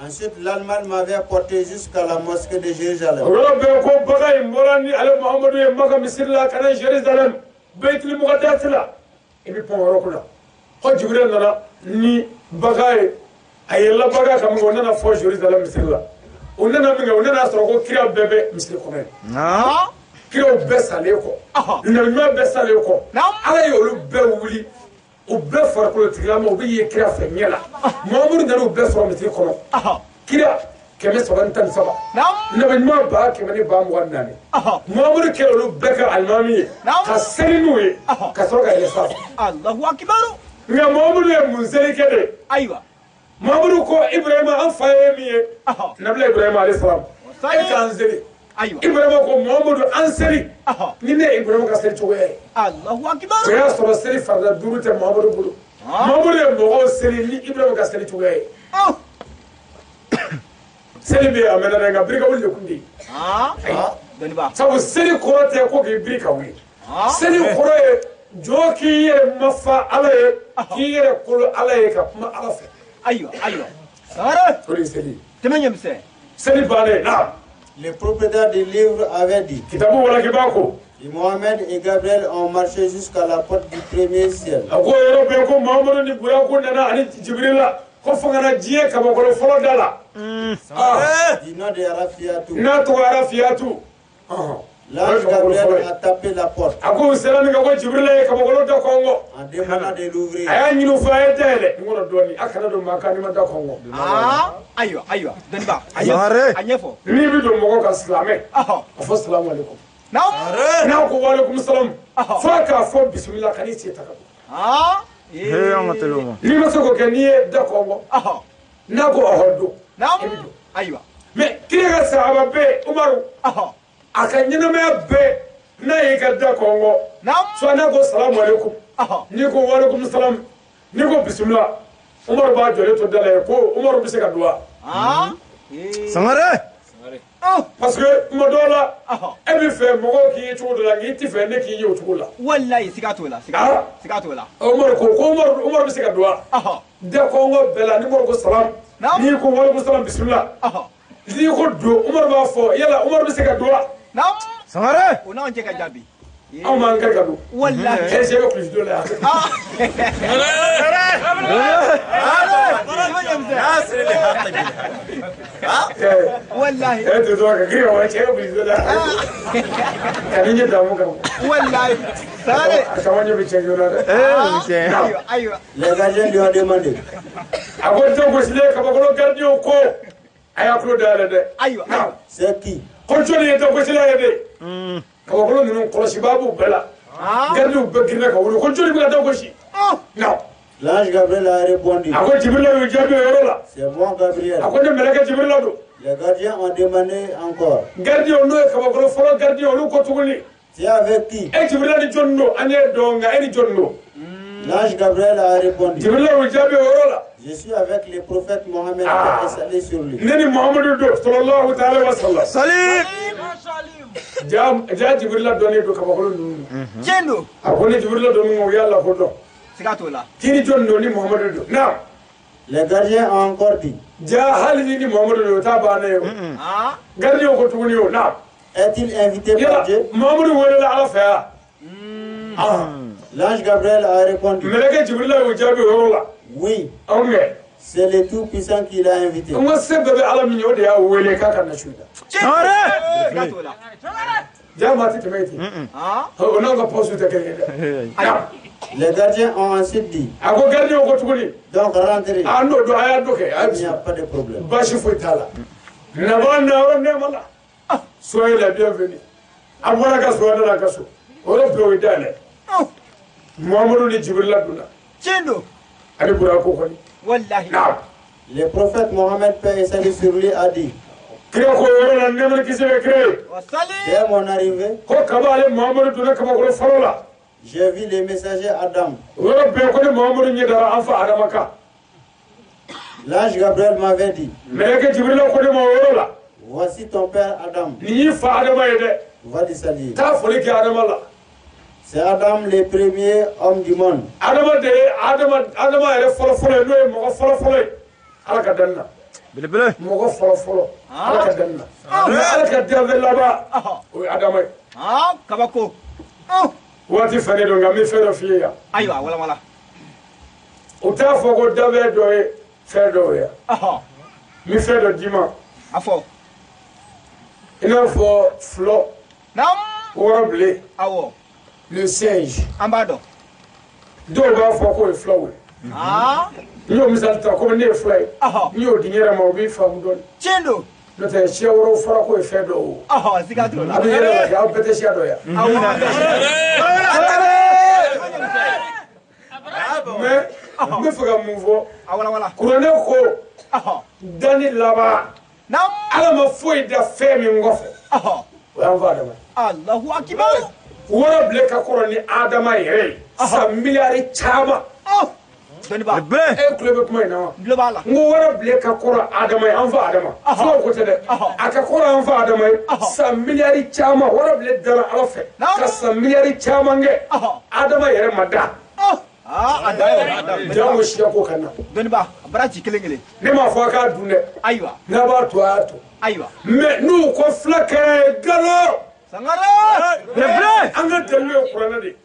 Ensuite, l'animal m'avait porté jusqu'à la mosquée de Jérusalem. O yɔrɔ bɛɛ ko bagan in bɔra ni ale Muhamadu ye Maka misiri la ka na Jérusalem Baitul Muqaddas la. I bɛ pɔn yɔrɔ kunna. Ko Jibirila nana ni bagan ye, a yɛlɛla bagan kan min kɛ o nana fɔ Jérusalem misiri la. O nana min kɛ o nana sɔrɔ ko kira bɛɛ bɛ misiri kɔnɔ yen. Kiraw bɛɛ salen kɔ, nabiɲuman bɛɛ salen kɔ, Ala ye olu bɛɛ wuli. U bɛɛ farikolo tigilama u bɛ ye kira fɛ ɲɛ la. Muhamadu nana u bɛɛ sɔrɔ misiri kɔnɔ. Kira 313, nabi ɲuman 124,000. Muhamadu kɛra olu bɛɛ ka alimami ye ka seli n'u ye ka sɔrɔ ka yɛlɛ sanfɛ. Allahu akibaru. Nka Muhamadu ye mun seli kɛ de? Ayiwa. Muhamadu ko Ibrahima an fa ye min ye, nabila Ibrahima alayhi salam, e k'an seli. Ayiwa. Ibrahima ko Muhamadu an seli ni ne ye Ibrahima ka seli cogoya ye. Allahu akibaru. O y'a sɔrɔ seli farida 5 tɛ Muhamadu bolo. Muhamadu ye mɔgɔw seli ni Ibrahima ka seli cogoya ye. Seli bɛ yen a mɛnna dɛ, nka birika wuli de kun tɛ yen. Dɔnniba. Sabu seli kɔrɔ tɛ ko k'i biri ka wuli. Seli kɔrɔ ye jɔ k'i yɛrɛ mafa Ala ye, k'i yɛrɛ kolo Ala ye ka kuma Ala fɛ. Ayiwa ayiwa. Sangare. O de ye seli ye. Tɛmɛ ɲɛmisɛn. Seli bannen na. Le propriétaire du livre avait dit. Kitabu walakibaa ko. Mohamed et Gabriel ont marché jusqu'à la porte du premier ciel. A ko yɔrɔ bɛɛ ko Muhamadu ni Buraku nana ani Jibirila ko fo ka na diɲɛ kabakolo fɔlɔ da la. Du nom de Rafiatou. N'a tɔgɔ Rafiatou. L'ange Gabriel a tapé la porte. A ko u sera min kɛ ko Jibirila ye kabakolo da kɔngɔ. En demandant de l'ouvrir. A y'a ɲini u fɛ a ye dayɛlɛ. N kɔnɔ dɔɔni a kana don maa kan n'i ma da kɔngɔ. Ayiwa ayiwa dɔnniba. A ɲɛfɔ. N'i bɛ don mɔgɔw kan silamɛ. A fɔ salamu aleykum. N'a ko walekum salam. F'a k'a fɔ bisimila ka n'i sen ta ka don. N'i ma se k'o kɛ n'i ye da kɔngɔ. N'a ko ɔhɔ don. I bɛ don. Ayiwa. Mais kira ka sahaba bɛɛ Umaru. A ka ɲɛnamaya bɛɛ n'a y'i ka da kɔngɔ. Soit n'a ko salamu aleykum. N'i ko walekum salam. N'i ko bisimila. Umaru b'a jɔlen to da la yen ko Umaru bɛ se ka don wa? Sangare. Parce que tuma dɔw la e bɛ fɛ mɔgɔw k'i ye cogo dɔ la nka i tɛ fɛ ne k'i ye o cogo la. Walayi siga t'o la. Siga t'o la. Umaru ko ko Umaru bɛ se ka don wa? Da kɔngɔ bɛɛ la ni Umaru ko salam. N'i ko walekum salam bisimila. N'i ko don Umaru b'a fɔ yala Umaru bɛ se ka don wa? Sangare. O n'anw cɛ ka jaabi. Anw m'an kɛ ka don. Walayi. Cɛ bɛ kulisi dɔ la yan. Wallahi. E tɛ dɔn ka girin ka wari cɛ bɛ kulisi dɔ la yan. Ka ni ɲɛ damu kan. Wallahi. Sangare. A caman ɲɛ bɛ cɛ joona dɛ. Ayiwa ayiwa. Les gardiens lui ont demandé. A ko den gosilen kabakolo gardien ko a y'a tulo dayɛlɛ dɛ. Ayiwa. C'est qui? Ko jɔnni ye den gosila ye de? Kabakolo ninnu kɔlɔsibaa b'u bɛɛ la. Gardiw bɛɛ girinna ka wuli ko jɔnni bɛ ka den gosi? Non. L'ange Gabriel a répondu. A ko Jibirila y'u jaabi o yɔrɔ la. C'est moi Gabriel. A ko ne mɛlɛkɛ Jibirila don. Les gardiens ont demandé encore. Gardien n'o ye kabakolo fɔlɔ gardien olu ko tuguni. Tu es avec qui? E Jibirila ni jɔnni don? An ye dɔn nka e ni jɔnni don? L'ange Gabriel a répondu. Jibirila y'u jaabi o yɔrɔ la. Je suis avec le prophète Mohammed qui est salué sur lui. Ne ni Muhamadu don sallallahu ta'ala wa sallam. Salim. Ja Jibirila dɔnnen don kabakolo ninnu. Tiɲɛ don. A ko ni Jibirila don min u y'a lakodɔn. Siga t'o la. K'i ni jɔnni don ni Muhamadu don. Naam. Les gardiens ont encore dit. Ja hali ni Muhamadu don o t'a bannen ye o. Gardien ko tuguni o naam. Est-il invité par Dieu? Muhamadu welela Ala fɛ yan. L'ange Gabriel a répondu. Mɛlɛkɛ Jibirila y'o jaabi o yɔrɔ la. Oui. Anw kɛ. C'est le Tout-Puissant qui l'a invité. N ko se bɛɛ bɛ Ala min ye o de y'a wele k'a ka na su in na. Siga t'o la. Ja maa tɛ tɛmɛ yen ten. O n'anw ka poste tɛ kelen ye dɛ. Les gardiens ont ensuite dit. A ko gardien ko tuguni. Donc rentrez. A n'o don a y'a dɔ kɛ. Il n'y a pas de problème. Baasi foyi t'a la. Nabaa na yɔrɔ nɛɛma la. Soyez les bienvenus. A bɔra ka so a nana ka so. O yɔrɔ bɛɛ o ye dayɛlɛ. Muhamadu ni Jibirila donna. Tiɲɛ don. Ani Burako kɔni. Wallahi. Naam. Le prophète Mohammed paix et salut sur lui a dit. Kira ko yɔrɔ la nɛɛma ni kisi bɛ kira ye. Dès mon arrivée. Ko kaba ale Muhamadu donna kabakolo fɔlɔ la. J'ai vu le messager Adam. O yɔrɔ bɛɛ ko ni Muhamadu ɲɛ dara an fa Adama kan. L'ange Gabriel m'avait dit. Mɛlɛkɛ Jibirila ko ne ma o yɔrɔ la. Voici ton père Adam. Nin y'i fa Adama ye dɛ. Va le saluer. Taa foli kɛ Adama la. C'est Adam le premier homme du monde. Adama de ye Adama Adama yɛrɛ fɔlɔ fɔlɔ ye, n'o ye mɔgɔ fɔlɔ fɔlɔ ye. Ala ka danni na. Belebele. Mɔgɔ fɔlɔ fɔlɔ. Ala ka danni na. Ala ka danfɛn laban. O ye Adama ye. Kabako. Waati fɛnnen don, nka n bɛ fɛn dɔ f'i ye yan. Ayiwa, wala wala. U t'a fɔ ko danfɛn dɔ ye fɛn dɔw ye. N bɛ fɛn dɔ d'i ma. A fɔ. I n'a fɔ fɔlɔ. Naam. Wɔrɔbilen. Awɔ. Le singe. An b'a dɔn. Dɔw b'a fɔ k'o ye fulaw ye. N y'o misali ta komi ne ye fula ye. N y'o di n yɛrɛ ma, o b'i faamu dɔɔni. Tiɲɛ don. N'o tɛ siya wɛrɛw fɔra k'o ye fɛn dɔw ye. Siga t'o la. A bɛ yɛlɛ la kɛ, aw bɛɛ tɛ siya dɔ ye. Awɔ. Mais n bɛ fɛ ka mun fɔ? A wala wala. Kuranɛ ko danni laban. Naam. Ala ma foyi da fɛn min kɔfɛ. O y'an fa Adama ye. Alahu akibaru. Wɔrɔbilen ka kɔrɔ ni Adama yɛrɛ ye san miliyari caman. Dɔnniba. E tulo bɛ kuma in na wa? N tulo b'a la. N ko wɔrɔbilen ka kɔrɔ Adama ye, an fa Adama. Fulaw ko tɛ dɛ. A ka kɔrɔ an fa Adama ye san miliyari caman. Wɔrɔbilen dara Ala fɛ ka san miliyari caman kɛ. Adama yɛrɛ ma da. A da ye a da. Jango siya ko ka na. Dɔnniba, a bara ci kelen kelen. Ne m'a fɔ a k'a dun dɛ. Ayiwa. N'a b'a to, a y'a to. Ayiwa. Mais n'u ko fila kɛra nkalon. Sangare. Belebele. An ka dalilu ye kuranɛ de ye.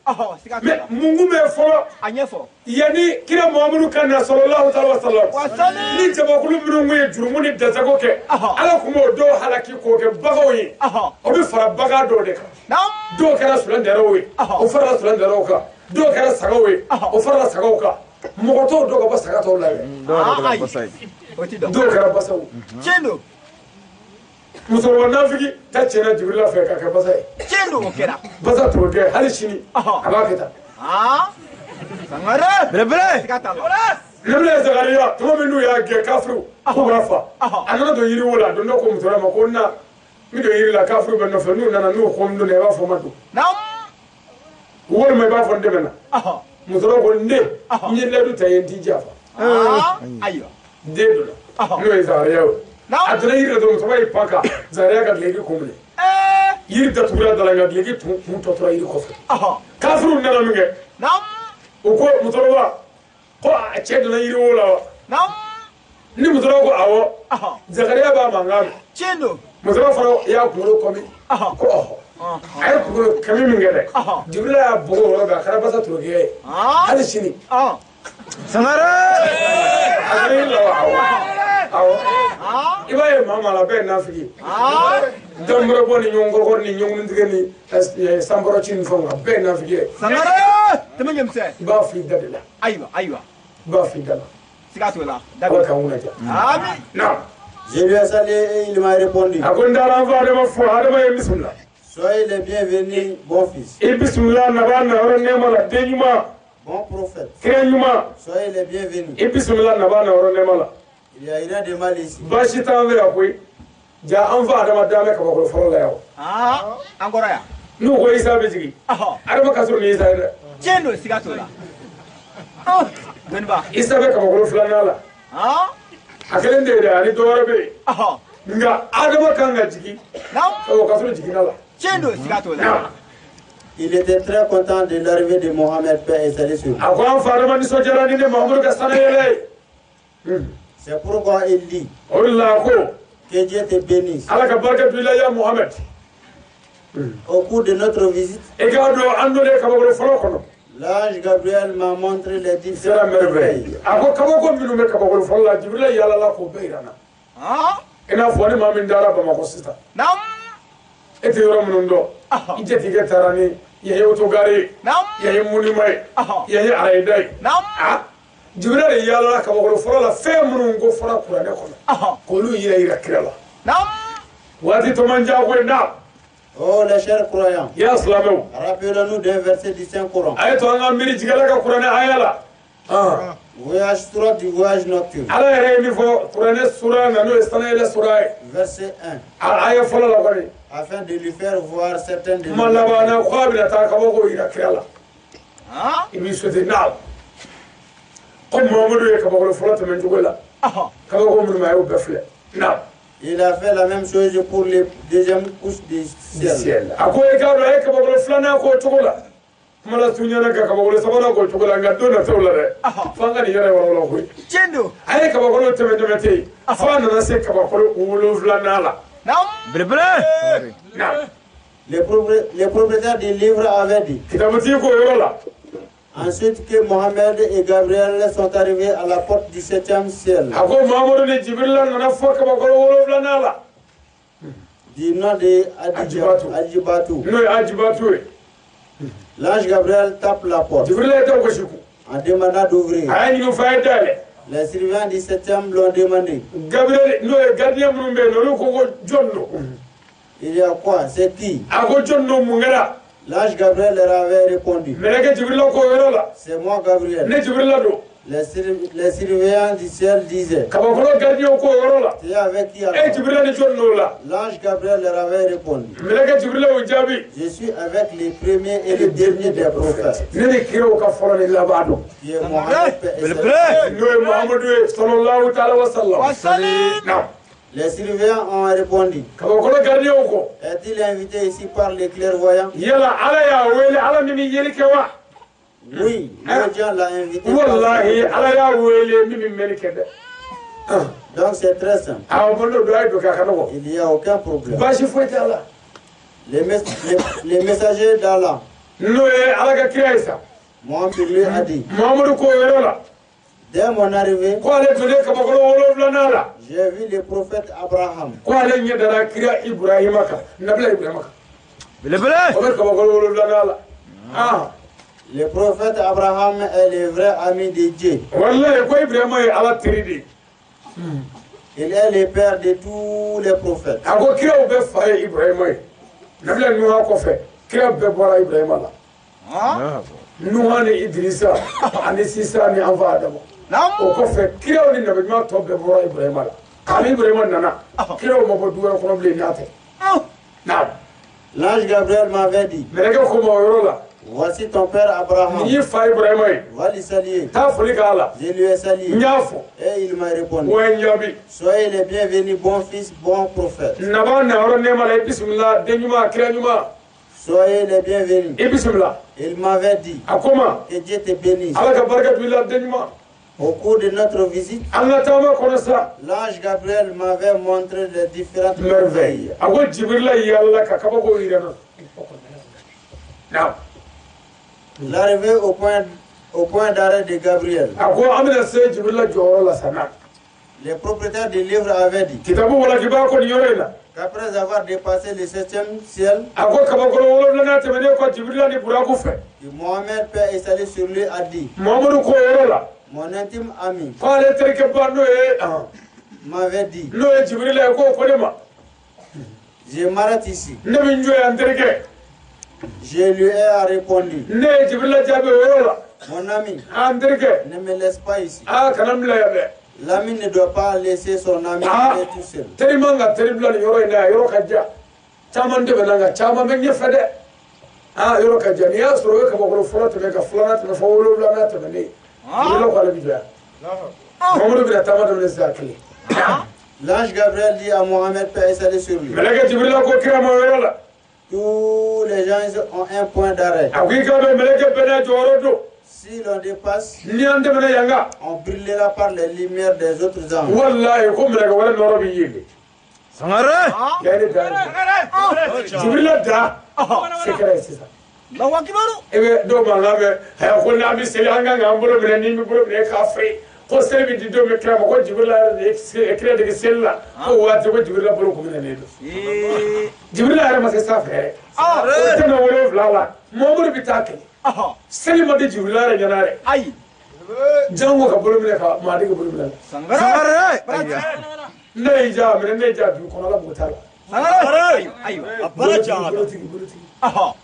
Siga t'o la. Mais mun kun bɛ fɔlɔ? A ɲɛfɔ. Yanni kira Muhamadu ka na sallallahu alaihi wa sallam. Wasali. Ni jamakulu minnu kun ye jurumu ni dasago kɛ. Ala kun b'o dɔw halaki k'o kɛ baganw ye. O bɛ fara bagan dɔw de kan. Naam. Dɔw kɛra sulendɛrɛw ye. O farala sulendɛrɛw kan. Dɔw kɛra sagaw ye. O farala sagaw kan. Mɔgɔ t'o dɔn ka bɔ saga tɔw la yɛrɛ. Dɔw yɛrɛ kɛra basa ye. O ti dɔn. Dɔw kɛra basaw. Tiɲɛ don. Musokɔrɔba nafigi ta tiɲɛna Jibirila fɛ ka kɛ basa ye. Tiɲɛ don, o kɛra. Basa t'o kɛ hali sini. A b'a kɛ tan. Sangare. Belebele. Siga t'a la. Nabila Zakariya tuma min n'u y'a gɛn kafiriw k'u b'a fa. A nana don yiriwo la, a don dɔ ko musokɔrɔba ma ko na n bɛ don yiri la, kafiriw bɛ n nɔfɛ, n'u nana n'u ko n donna i b'a fɔ n ma don. Naam. Walima i b'a fɔ n dɛmɛ na. Musokɔrɔba ko n den, n ye layidu ta i ye, n t'i janfa. Ayiwa. Den donna. N'o ye Zakariya ye. A donna yiri la dɔrɔn, musokɔrɔba y'i pan ka Zakariya ka duloki kun minɛ. Yiri datugura da la, nka duloki kun tɔ tora yiri kɔfɛ. Kafiriw nana min kɛ. Naam. U ko musokɔrɔba ko a cɛ donna yiriwo la wa? Naam. Ni musokɔrɔba ko awɔ. Zakariya b'a mankan mɛn. Tiɲɛ don. Musokɔrɔba fana y'a kunkolo kɔmi. Ko ɔhɔ. A ye kunkolo kɛmɛ min kɛ dɛ. Jibirila y'a bugɔ o yɔrɔ bɛɛ, a kɛra basa torokɛ ye. Hali sini. Sangare. A donna yiri la wa? Awɔ. Awɔ. I b'a ye maa maa la, bɛɛ ye nafigi. Danbɔrɔbɔ ni ɲɔgɔnkɔrɔkɔrɔ ni ɲɔgɔntigɛ ni sanbɔrɔci ni fɛnw, a bɛɛ ye nafigi ye. Sangare. Tɛmɛ ɲɛmisɛn. I b'a f'i da de la. Ayiwa ayiwa. I b'a f'i da la. Siga t'o la. Ala k'an kunna diya. Ami. Naam. Je lui ai salué et il m'a répondu. A ko n taara an fa Adama fo, Adama ye n bisimila. Soyez les bienvenus, bon fils. I bisimila naba nayɔrɔ nɛɛma la, den ɲuman. Bon prophète. Kira ɲuman. Soyez les bienvenus. I bisimila naba nayɔrɔ nɛɛma la. Il n'y a rien de mal ici. Baasi t'an fɛ yan koyi. Ja an fa Adama dan bɛ kabakolo fɔlɔ la yan o. An kɔrɔ yan. N'u ko Isa bɛ jigin. Adama ka surun ni Isa ye dɛ. Tiɲɛ don, siga t'o la. Dɔnniba. Isa bɛ kabakolo filanan la. A kelen tɛ yen dɛ, ani dɔ wɛrɛ bɛ yen. Nka Adama kan ka jigin. O ka surun jiginna la. Tiɲɛ don, siga t'o la. Il était très content de l'arrivée de Mohamed, paix et salut sur lui. A ko an fa Adama nisɔndiyara ni ne Mahamadu ka sanayɛlɛ ye. C'est pourquoi il dit. O de la ko. Que Dieu te bénisse. Ala ka barika don i la ya Mohamed. Au cours de notre visite. I k'a dɔn an donnen kabakolo fɔlɔ kɔnɔ. L'ange Gabriel m'a montré les différentes merveilles. A ko kabako minnu bɛ kabakolo fɔlɔ la, Jibirila yaalala k'o bɛɛ yira n na. I n'a fɔ ni maa min taara Bamakɔ sisan. Naam. E tɛ yɔrɔ minnu dɔn. I jatigikɛ taara ni yan ye otogare ye. Yan ye monument ye. Yan ye arayida ye. Naam. Jibirila de yaalala kabakolo fɔlɔ la, fɛn minnu ko fɔra kuranɛ kɔnɔ. K'olu yira kira la. Naam. Waati tɔ man jan koyi, naam. Oh les chers croyants. Ya silamɛw. Rappelons-nous d'un verset du Saint Coran. A ye to an ka miiri jigila ka kuranɛ aya la. Voyage 3 du voyage nocturne. Ala yɛrɛ ye min fɔ kuranɛ sura na, n'o ye sanayɛlɛ sura ye. Verset 1. A aya fɔlɔ la kɔni. Afin de lui faire voir certaines de. Kuma laban na ko a bɛna taa kabako yira kira la. I b'i souhaiter naam. Ko Muhamadu ye kabakolo fɔlɔ tɛmɛ cogo la. Kabako minnu ma, a y'o bɛɛ filɛ. Naam. Il a fait la même chose pour les deuxième couche du ciel. A ko i k'a dɔn a ye kabakolo filanan k'o cogo la. Kuma la surunya ka kabakolo sabanan k'o cogo la nka don nataw la dɛ. F'an ka nin yɛrɛ walawala koyi. Tiɲɛ don. A ye kabakolo tɛmɛ tɛmɛ ten f'a nana se kabakolo wolonfilanan la. Belebele. Naam. Les propriétaires du livre avaient dit. Kitabutigi k'o yɔrɔ la. Ensuite que Mohamed et Gabriel sont arrivés à la porte du septième ciel. A ko Mahamadu ni Jibirila nana fɔ kabakolo wolonfilanan la. Du nom de Adjibatu. N'o ye Adjibatu ye. L'ange Gabriel tape la porte. Jibirila ye da gosi kun. En demandant d'ouvrir. A y'a ɲini f'a ye dayɛlɛ. Les surveillants du septième l'ont demandé. Gabriel n'o ye gardien minnu bɛ yen olu ko ko jɔn don. Il y a quoi? C'est qui? A ko jɔn don mun kɛra? L'ange Gabriel leur avait répondu. Mɛlɛkɛ Jibirila ko o yɔrɔ la. C'est moi Gabriel. Ne Jibirila don. Les surveillants du ciel disaient. Kabakolo gardien ko o yɔrɔ la. Tu es avec qui alors? E Jibirila ni jɔn don la. L'ange Gabriel leur avait répondu. Mɛlɛkɛ Jibirila y'o jaabi. Je suis avec le premier et le dernier des prophètes. Ne ni kiraw ka fɔlɔ ni laban don. Qui est Mohamed. N'o ye Muhamadu ye sallallahu ta'ala wa sallam. Naam. Les surveillants ont répondu. Kabakolo gardien ko. Est-il invité ici par les clairvoyants? Yala Ala y'a wele Ala min bɛ yeli kɛ wa? Oui, le Dieu l'a invité. Wallahi Ala y'a wele min bɛ mɛnni kɛ dɛ. Donc c'est très simple. Awɔ bon don a ye don kɛ a ka nɔgɔn. Il n'y a aucun problème. Baasi foyi t'a la. Les messagers d'Allah. N'o ye Ala ka kira ye sa. Mohamed lui a dit. Muhamadu ko o yɔrɔ la. Dès mon arrivée, ko ale donnen kabakolo wolonfilanan la. J'ai vu le prophète Abraham. Ko ale ɲɛ dara kira Ibrahima kan nabila Ibrahima kan. Belebele. O bɛ kabakolo wolonfilanan la. Ah. Le prophète Abraham est le vrai ami de Dieu. Wallahi ko Ibrahima ye Ala teri de ye. Il est le père de tous les prophètes. A ko kiraw bɛɛ fa ye Ibrahima ye. Nabila Nuha kɔfɛ kira bɛɛ bɔra Ibrahima la. Nuha ni Idrissa ani Sisa ni an fa Adama. O kɔfɛ kiraw ni nabiɲuman tɔ bɛɛ bɔra Ibrahima la. Kabini Ibrahima nana kiraw ma bɔ du wɛrɛ kɔnɔ bilen n'a tɛ. Naam. L'ange Gabriel m'avait dit. Mɛlɛkɛ ko ma o yɔrɔ la. Voici ton père Abraham. Ni fa Ibrahima ye. Va lui saluer. Taa foli k'a la. Je lui ai salué. N y'a fɔ. Et il m'a répondu. O ye n jaabi. Soyez les bienvenus, bon fils, bon prophète. Naba nayɔrɔ nɛɛma la i bisimila den ɲuman kira ɲuman. Soyez les bienvenus. I bisimila. Il m'avait dit. A ko ma. Que Dieu te bénisse. Ala ka barika don i la den ɲuman. Au cours de notre visite, an ka taama kɔnɔ sa. L'ange Gabriel m'avait montré les différentes merveilles. A ko Jibirila yalala ka kabako yira n na. Naam. L'arrivée au point d'arrêt de Gabriel. A ko an bɛna se Jibirila jɔyɔrɔ la sa na. Les propriétaires du livre avaient dit. Kitabu walakibaa ko nin yɔrɔ in la. Qu'après avoir dépassé le septième ciel. A ko kabakolo wolonfilanan tɛmɛnen kɔ Jibirila ni Buraku fɛ. Mohamed paix et salut sur lui a dit. Muhamadu ko o yɔrɔ la. Mon intime ami. K'ale terikɛ ba n'o ye. M'avait dit. N'o ye Jibirila ye k'o ko ne ma. Je m'arrête ici. Ne bɛ n jɔ yan n terikɛ. Je lui ai répondu. Ne ye Jibirila jaabi o yɔrɔ la. Mon ami. An terikɛ. Ne me laisse pas ici. Aa kana n bila yan dɛ. L'ami ne doit pas laisser son ami aller tout seul. Teri man ka teri bila nin yɔrɔ in na yan yɔrɔ ka jan. Caman tɛmɛna nka caman bɛ ɲɛfɛ dɛ. Aa yɔrɔ ka jan n'i y'a sɔrɔ o ye kabakolo fɔlɔ tɛmɛ ka filanan tɛmɛ fɔ wolonfilanan tɛmɛnen. Jibirila ko ale bɛ jɔ yan. Muhamadu bɛna taama daminɛ sisan kelen. L'ange Gabriel dit à Mohamed paix et salut sur lui. Mɛlɛkɛ Jibirila ko kira ma o yɔrɔ la. Tous les gens ont un point d'arrêt. A ko i k'a dɔn mɛlɛkɛ bɛɛ n'a jɔyɔrɔ don. Si l'on dépasse, ni an tɛmɛna yan kan. On brûlera par les lumières des autres anges. Wallahi ko mɛlɛkɛ wɛrɛ nɔrɔ b'i ye. Sangare. Yaani da. Jibirila da. Se kɛra ye sisan. Allahu akibaru. E bɛ dɔw mankan mɛn ɛ ko n'an bɛ seli an kan k'an bolo minɛ ni bɛ bolo minɛ k'a firi ko seli bɛ di don min kira ma ko Jibirila yɛrɛ de ye kira dege seli la ko waati ko Jibirila bolo kun minɛnen don. Jibirila yɛrɛ ma se sanfɛ yɛrɛ. O tɛmɛ wolonwula la Muhamadu bɛ taa kɛ. Seli ma di Jibirila yɛrɛ ɲɛna yɛrɛ. Ayi. Jango ka bolo minɛ ka maa dege bolo minɛ la. Sangare. Ne y'i ja minɛ ne y'i ja dugu kɔnɔ la mɔgɔ t'a la. Sangare. Ayiwa a baara jara. Bolotigi bolotigi.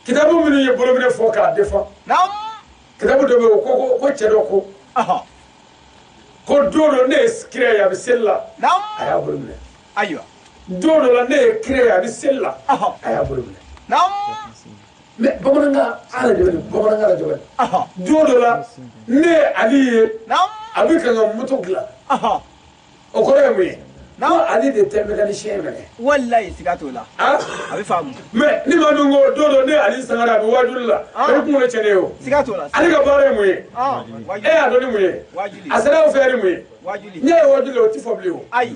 Kitabu minnu ye bolo minɛ fɔ k'a defan. Naam. Kitabu dɔ bɛ yen ko ko cɛ dɔ ko. Ko don dɔ ne ye kira ye a bɛ seli la. Naam. A y'a bolo minɛ. Ayiwa. Don dɔ la ne ye kira ye a bɛ seli la. A y'a bolo minɛ. Naam. Mais bamanankan ala jɔ nin bamanankan la jɔ nin. Don dɔ la ne ye Ali ye. Naam. A bɛ ka n ka moto dilan. O kɔrɔ ye mun ye? Ko ale de tɛ mécanicien minɛ. Walayi siga t'o la. A bɛ faamu. Mais ni maa min ko don dɔ ne Ali Sangare a bɛ waajuli la. O ye kunkolo tiɲɛnen ye o. Siga t'o la. Ale ka baara ye mun ye? E y'a dɔn ni mun ye? A sera aw fɛ yan ni mun ye? Waajuli. Ne ye waajuli o ti fɔ bilen o. Ayi.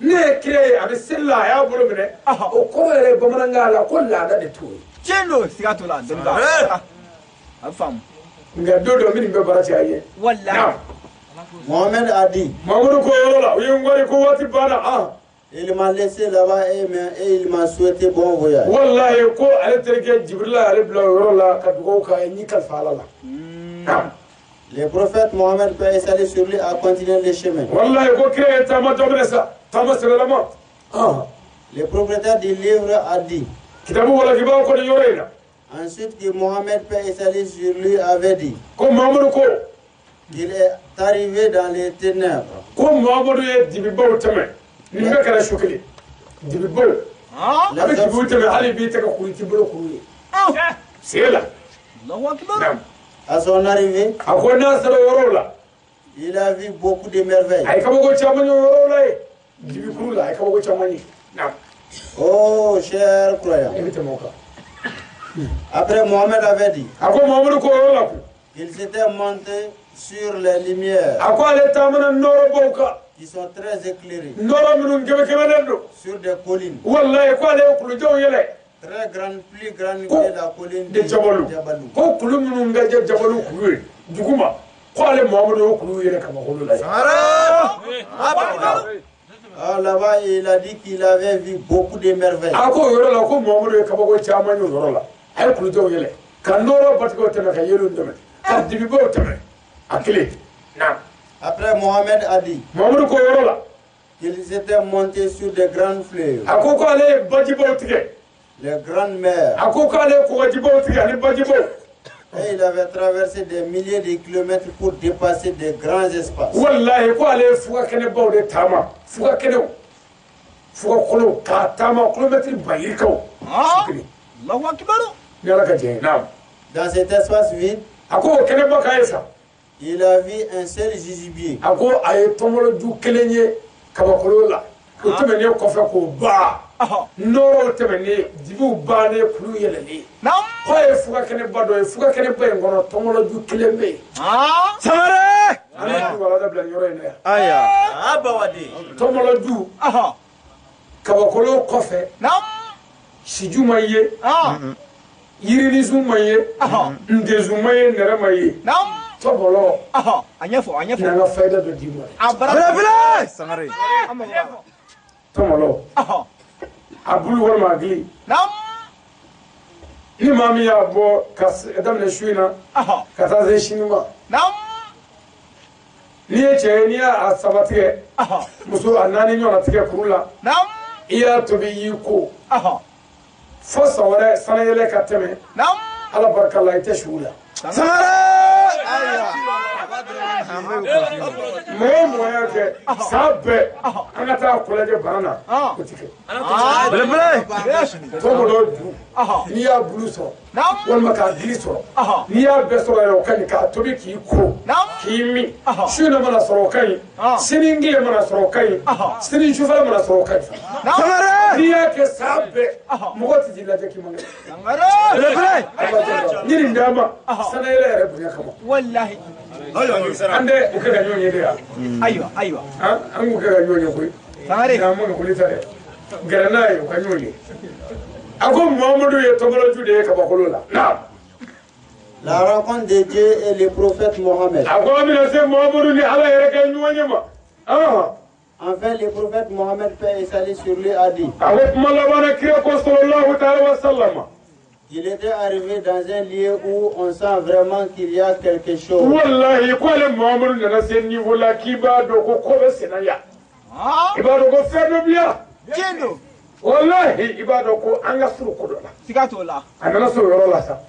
Ne ye kira ye a bɛ seli la a y'a bolo minɛ. O kɔrɔ yɛrɛ ye bamanankan la ko laada de t'o ye. Tiɲɛ don siga t'o la dɔnniba. A bɛ faamu. Nka don dɔ minnu bɛ baara cɛ a ye. Walayi. Mohamed a dit. Mamadou ko yɔrɔ la u ye n wari ko waati banna ah. Il m'a laissé là-bas et il m'a souhaité bon voyage. Walayi ko ale terikɛ Jibirila y'ale bila o yɔrɔ la ka dugawu k'a ye n y'i kalifa Ala la. Le prophète Mohamed paix et salut sur lui a continué le chemin. Walayi ko kira ye taama daminɛ sa taama sɛbɛlama. Le propriétaire du livre a dit. Kitabu walakibaw ko nin yɔrɔ in na. Ensuite que Mohamed paix et salut sur lui avait dit. Ko Mamadou ko. Il est arrivé dans les ténèbres. Ko Mamadou ye dibibaw tɛmɛ nin bɛɛ kɛra su kelen dibibaw a bɛ dibiw tɛmɛ hali b'i tɛgɛ kuru i t'i bolo kuru ye sen la. À son arrivée, a ko n'a sera yɔrɔw la. Il a vu beaucoup de merveilles. A ye kabako caman ye yɔrɔw la yen dibikuru la a ye kabako caman ye. Oh chers croyants. E bɛ tɛmɛ o kan. Après Mohamed avait dit. A ko Mamadou ko yɔrɔ la kun. Il s'était monté sur les lumières. A ko ale taamana nɔrɔbaw kan. Qui sont très éclairées. Nɔrɔ minnu kɛmɛ-kɛmɛlen don. Sur des collines. Walayi ko ale ye kulujanw yɛlɛ. Très grande, plus grande que la colline de Jabalu. Ko kulu minnu ka jɛ Jabalu kulu ye duguma ko ale Mamadou y'o kulu yɛlɛ kabakolo la yen. Ah là-bas il a dit qu'il avait vu beaucoup de merveilles. A ko o yɔrɔ la ko Mamadou ye kabako caman ye o yɔrɔ la. A ye kulujanw yɛlɛ ka nɔrɔ batigɛw tɛmɛ ka yeelenw tɛmɛ. Ka dibibaw tɛmɛ a kelen. Après Mohamed a dit. Mamadou ko yɔrɔ la. Qu'ils étaient montés sur des grandes fleuves. A ko k'ale ye bajibaw tigɛ. Les grandes mers. A ko k'ale ye kɔgɔjibaw tigɛ ani bajibaw. Et il avait traversé des milliers de kilomètres pour dépasser des grands espaces. Walahi ko ale ye fugakɛnɛbaw de taama fugakɛnɛw fugakolow k'a taama kilomɛtiri ba yirikaw. Allahu akibaru. Ni Ala ka jɛ ye. Naam. Dans cet espace vide. A ko o kɛnɛba k'a ye sa. Il a vu un seul jujubier. A ko a ye tɔnbɔlɔju kelen ye kabakolo la. O tɛmɛnen kɔfɛ k'o ba. Nɔrɔw tɛmɛnen dibiw bannen kulu yɛlɛlen. Ko a ye fugakɛnɛba dɔ ye fugakɛnɛba in kɔnɔ tɔnbɔlɔju kelen bɛ yen. Sangare. An bɛ walanda bila nin yɔrɔ in na yan. Ayiwa. Abawadi. Tɔnbɔlɔju. Kabakolo kɔfɛ. Siju ma ye. Yirinisun ma ye. Ndesun ma ye nɛrɛ ma ye. Tɔbɔlɔ. A ɲɛfɔ a ɲɛfɔ. N'an ka fayida dɔ d'i ma. A bara. Belebele. Sangare. Tɔmɔlɔ. A bulu walima a gili. Ni maa min y'a bɔ ka daminɛ su in na. Ka taa se sini ma. N'i ye cɛ ye n'i y'a saba tigɛ. Muso a naani ɲɔgɔnna tigɛ kuru la. I y'a tobi i y'i ko. Fo san wɛrɛ sanayɛlɛ ka tɛmɛ. Ala barika la i tɛ su la. Sangare. Mɔgɔ o mɔgɔ y'a kɛ san bɛɛ an ka taa kolajɛ bana na o ti kɛ. Belebele. Tɔmɔdɔ ju n'i y'a bulu sɔrɔ walima k'a gili sɔrɔ n'i y'a bɛɛ sɔrɔ yɛrɛ o ka ɲi k'a tobi k'i ko k'i min su in mana sɔrɔ o ka ɲi sini tile mana sɔrɔ o ka ɲi sini sufɛla mana sɔrɔ o ka ɲi. N'i y'a kɛ san bɛɛ mɔgɔ tɛ t'i lajɛ k'i man kɛnɛ. Belebele. Ni nin d'a ma sanayɛlɛ yɛrɛ bonya kama. Walahi. An tɛ o kɛ ka ɲɔgɔn ye de yan. Ayiwa ayiwa. An k'o kɛ ka ɲɔgɔn ye koyi. Sangare. Nka an ma kɛ ta dɛ. Gɛrɛ n'a ye o ka ɲɔgɔn ye. A ko Mamadou ye tɔnbɔlɔju de ye kabakolo la. Naam. La rencontre de Dieu et le prophète Mohammed. A ko an bɛna se Mamadou ni Ala yɛrɛ ka ɲɔgɔn ye ma. Enfin, le prophète Mohammed, paix et salut sur lui, a dit. A ko kuma laban na kira ko sallallahu ta'ala wa sallama. Il était arrivé dans un lieu où on sent vraiment qu'il y a quelque chose. Wallahi, ko ale Mamadou nana se niveau la k'i b'a dɔn ko ko bɛ senna yan. I b'a dɔn ko fɛn dɔ bɛ yan. Tiɲɛ don. Wallahi, i b'a dɔn ko an ka surun ko dɔ la. Siga t'o la. A nana se o yɔrɔ la sa.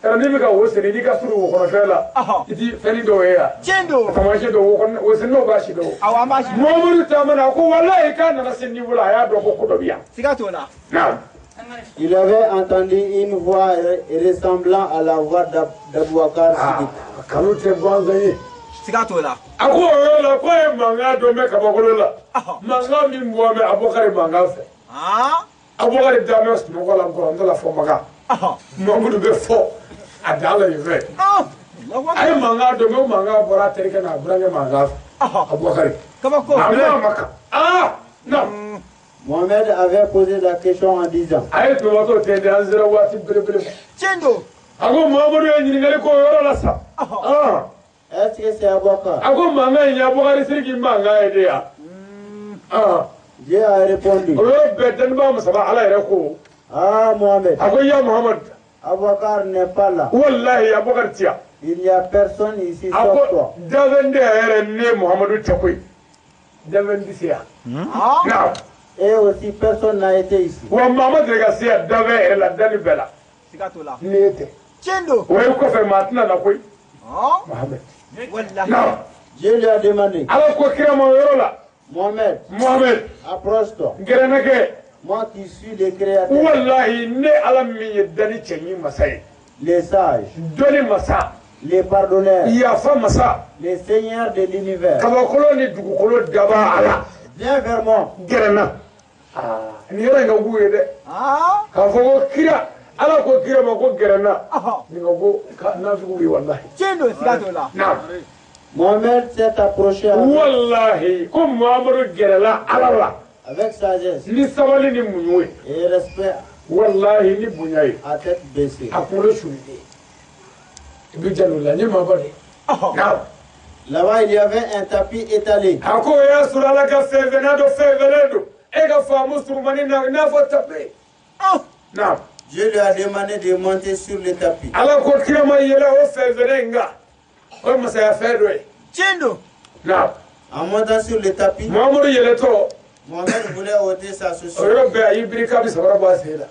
Yɔrɔ n'i bɛ ka wo senni n'i ka surun wo kɔnɔ fɛn la. I ti fɛnnin dɔw ye yan. Tiɲɛ don. Taamasiyɛn dɔw wo kɔnɔ wo senniw b'a si dɔn. Awɔ an b'a si dɔn. Mamadou taamana a ko wallahi k'a nana se niveau la a y'a dɔn ko ko dɔ bɛ yan. Siga t'o la. Naam. Il avait entendu une voix ressemblant à la voix d'Aboubacar Siddiq. Kanu tɛ gansan ye. Siga t'o la. A ko o yɔrɔ la k'o ye mankan dɔ mɛn kabakolo la. Mankan min bɔ mɛ Abubakari mankan fɛ. Abubakari da bɛ sunɔgɔ la nkɔrɔ n tɛ la fɔ Makan. Mamudu bɛ fɔ a dan la yen fɛ. A ye mankan dɔ mɛn o mankan bɔra a terikɛ n'a burankɛ mankan fɛ. Abubakari. Kabako. A ma Makan. Non. Mohamed avait posé la question en disant. A ye tomatɔ tɛntɛn an sera waati belebele ma. Tiɲɛ don. A ko Mamudu ye ɲininkali k'o yɔrɔ la sa. Est-ce que c'est Abubakar? A ko mankan in ye Abubakari Siriki mankan ye de ya. Dieu a répondu. O yɔrɔ bɛɛ dɔnnibaa masaba Ala yɛrɛ ko. Ah Mohamed. A ko ya Mohamed. Abubakar n'est pas là. Wallahi Abubakar ti yan. Il n'y a personne ici sauf toi. A ko dafɛn tɛ yɛrɛ ne Muhamadu tɛ koyi. Dafɛn tɛ se yan. Naam. Et aussi personne n'a été ici. Wa maa ma deli ka se yan dafɛn yɛrɛ la dani bɛɛ la. Siga t'o la. Ne tɛ. Tiɲɛ don. O ye kɔfɛ maa tɛna na koyi. Mohamed. Wallahi. Naam. Dieu lui a demandé. Ala ko kira ma o yɔrɔ la. Mohamed. Mohamed. Approche-toi. Gɛrɛ ne kɛ. Moi qui suis le créateur. Wallahi ne Ala min ye dani cɛɲi masa ye. Les sages. Dɔnni masa. Les pardonneurs. Yafa masa. Les seigneurs de l'univers. Kabakolo ni dugukolo daba Ala. Viens vers moi. Gɛrɛ n na. Nin yɔrɔ in ka k'u ye dɛ. K'a fɔ ko kira Ala ko kira ma ko gɛrɛ n na. Nin ka ko nafigiw ye walahi. Tiɲɛ don siga t'o la. Naam. Mohamed s'est approché. Wallahi ko Muhamadu gɛrɛla Ala la. Avec sagesse. Ni sabali ni muɲu ye. Et respect. Wallahi ni bonya ye. À tête baissée. A kunkolo surunnen. I bɛ jalo la n ye maaba de. Naam. Là-bas il y avait un tapis étalé. A ko o y'a sɔrɔ Ala ka fɛn fɛn n'a dɔn fɛn fɛnnen don. E ka faamu surumani na i n'a fɔ tapis. Naam. Dieu lui a demandé de monter sur le tapis. Ala ko kira ma yɛlɛ o fɛn fɛnnen in kan. O ye masaya fɛn dɔ ye. Tiɲɛ don. Naam. En montant sur le tapis. Muhamadu yɛlɛtɔ. Mohamed voulait ôter sa chaussure. O yɔrɔ bɛɛ a y'i biri k'a bɛ sabara bɔ a sen la.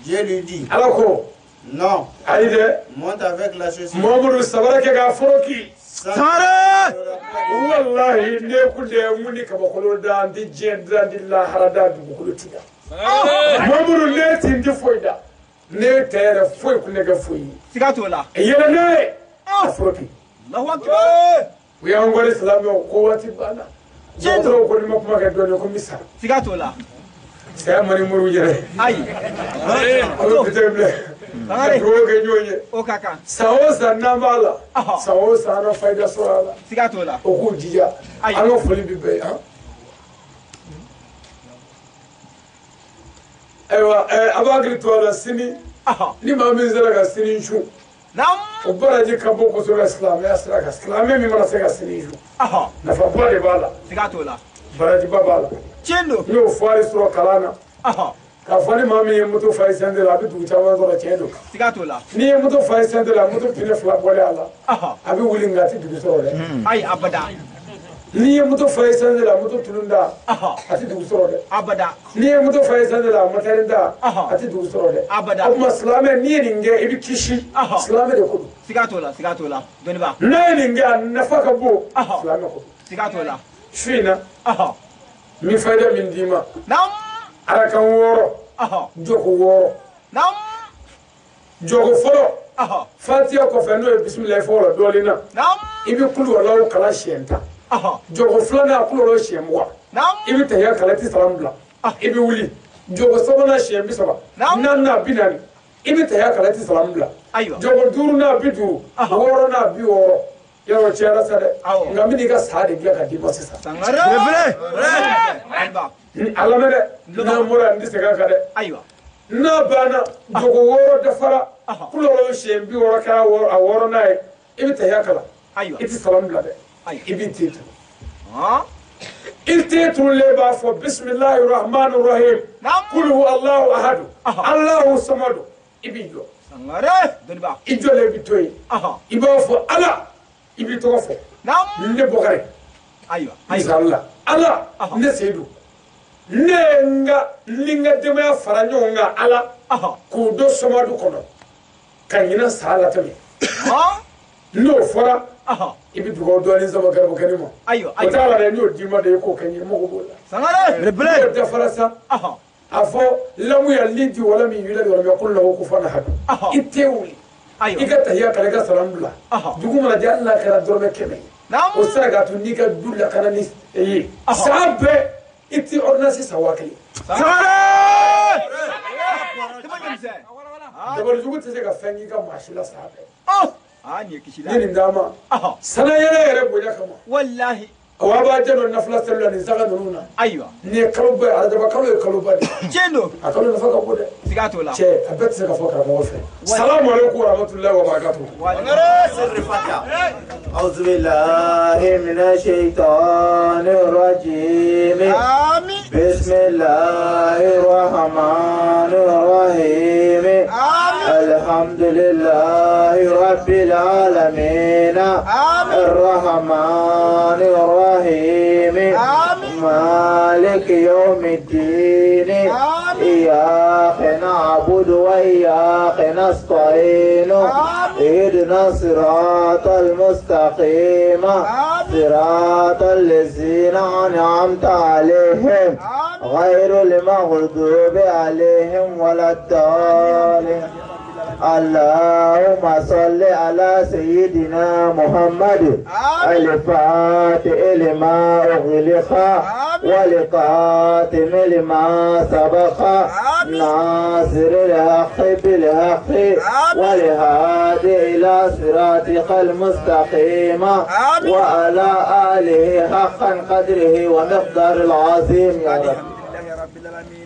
Dieu lui dit. Ala ko. Non. Ayi dɛ. Monte avec la chaussure. Muhamadu sabara kɛ k'a foroki. Sangare. Wallahi ne kun de mun ni kabakolo da n tɛ diɲɛ da n tɛ lahara da dugukolo ti da. Muhamadu ne ti n tɛ foyi da. Ne tɛ yɛrɛ foyi kun tɛ kɛ foyi ye. Siga t'o la. Yɛlɛ n'a ye. A foroki. Allahu akbar. U y'an kɔni silamɛw ko waati banna. Dɔgɔtɔrɔw ko ni ma kuma kɛ dɔɔnin ko n bɛ sa. Siga t'o la. Saya man di moriw yɛrɛ. Ayi. Aw bɛ bitɛ bila. Ka dugawu kɛ ɲɔgɔn ye. O ka kan. San o san n'an b'a la. San o san an ka fayida sɔrɔ a la. Siga t'o la. O k'u jija. Ayi. An ka foli bi bɛɛ ye. Ayiwa a b'a hakili to a la sini. Ni maa min sera ka sini su. Naam. O baraji ka bon kosɛbɛ silamɛya sira kan. Silamɛ min mana se ka sini su. Nafaba de b'a la. Siga t'o la. Barajiba b'a la. Tiɲɛ don. N y'o fɔri sɔrɔ kalan na. K'a fɔ ni maa min ye moto fa essence la a bɛ dugu caman sɔrɔ tiɲɛ don. Siga t'o la. N'i ye moto fa essence la moto pneu fila bɔlen a la. A bɛ wuli nka a tɛ dugu sɔrɔ dɛ. Ayi abada. N'i ye moto fa essence la moto tulu da a tɛ dugu sɔrɔ dɛ. Abada. N'i ye moto fa essence la moteur da a tɛ dugu sɔrɔ dɛ. Abada. O tuma silamɛ n'i ye nin kɛ i bɛ kisi. Silamɛ de ko don. Siga t'o la siga t'o la dɔnniba. N'a ye nin kɛ a nafa ka bon. Silamɛ ko don. Siga t'o la. Su in na. N bɛ fayida min d'i ma. Naam. Arakan wɔɔrɔ. Jɔko wɔɔrɔ. Naam. Jɔko fɔlɔ. Fatiya kɔfɛ n'o ye bisimilayi fɔlɔ la dɔɔnin na. Naam. I bɛ kulu walaw kalan siɲɛ 10. Jɔko filanan kulu walaw siɲɛ 20. Naam. I bɛ tahiya kalan i tɛ salam bila. I bɛ wuli. Jɔko sabanan siɲɛ 30. Naaninan 40. I bɛ tahiya kalan i tɛ salam bila. Ayiwa. Jɔko duurunan 50. Wɔɔrɔnan 60. Yarɔ cayara sa dɛ. Nka n bɛ n'i ka sa de dilan ka d'i ma sisan. Sangare. Belebele. A lamɛn dɛ. N'an bɔra yan n tɛ segin a kan dɛ. Ayiwa. N'a banna jɔko wɔɔrɔ dafara. Kulu walaw siɲɛ 60 kɛra a wɔɔrɔnan ye. I bɛ tahiya kalan. Ayiwa. I tɛ salam bila dɛ. Ayiwa. I b'i ten turu. I ten turulen b'a fɔ bisimilahi rahmani rahim. Naam. Kul huwa Allahu ahadu. Allahu samadu. I b'i jɔ. Sangare. Dɔnniba. I jɔlen bɛ to yen. I b'a fɔ Ala. I b'i tɔgɔ fɔ. Naam. Ne Bɔkari. Ayiwa. Misali la. Ala. Ne Seyidu. Ne ye n ka ni n ka denbaya fara ɲɔgɔn kan Ala. K'u don Somadu kɔnɔ. Ka ɲinɛ sa latɛmɛ. N'o fɔra. I bɛ dugawu dɔɔnin sama garibukɛnin ma. Ayiwa. O t'a la dɛ, n y'o d'i ma de i k'o kɛ n ye n mago b'o la. Sangare. Belebele. N'o dafara sa. A fɔ lamu yalidi wala min yulad wala yakun lahu kufuwan ahad. I tɛ wuli. I ka tahiya kalan i ka salamu bila dugu mana jɛ hali n'a kɛra dɔrɔmɛ 100 ye o sera k'a to n'i ka du lakana ni e ye san bɛɛ i ti ordonnance san 1000. Sangare. Dabalijugu tɛ se ka fɛn k'i ka maa si la san bɛɛ. Aa nin ye kisi la. Ni nin d'a ma. Sanayɛlɛ yɛrɛ bonya kama. Walahi. Awa b'a jɛ dɔ nafila seli la nin saga ninnu na. Ayiwa. Nin ye kaloba ye arajaba kalo ye kaloba de ye. Tiɲɛ don. A kalo nafa ka bon dɛ. Siga t'o la. Cɛ a bɛɛ tɛ se ka fɔ karamɔgɔ fɛ. Salamu aleykum wa rahmatulahi wa barakatuhu. أعوذ بالله من الشيطان الرجيم. آمين. بسم الله الرحمن الرحيم. آمين. الحمد لله رب العالمين. آمين. الرحمن الرحيم. آمين. مالك يوم الدين. آمين. إياك نعبد وإياك نستعين. آمين. اهدنا الصراط المستقيم. آمين. صراط الذين أنعمت عليهم. آمين. غير المغضوب عليهم ولا الضالين. اللهم صل على سيدنا محمد الفاتح لما أغلق والقاتم لما سبق ناصر الحق بالحق والهادي إلى صراطك المستقيم وعلى آله حقا قدره ومقدار العظيم يا رب. الحمد لله رب العالمين.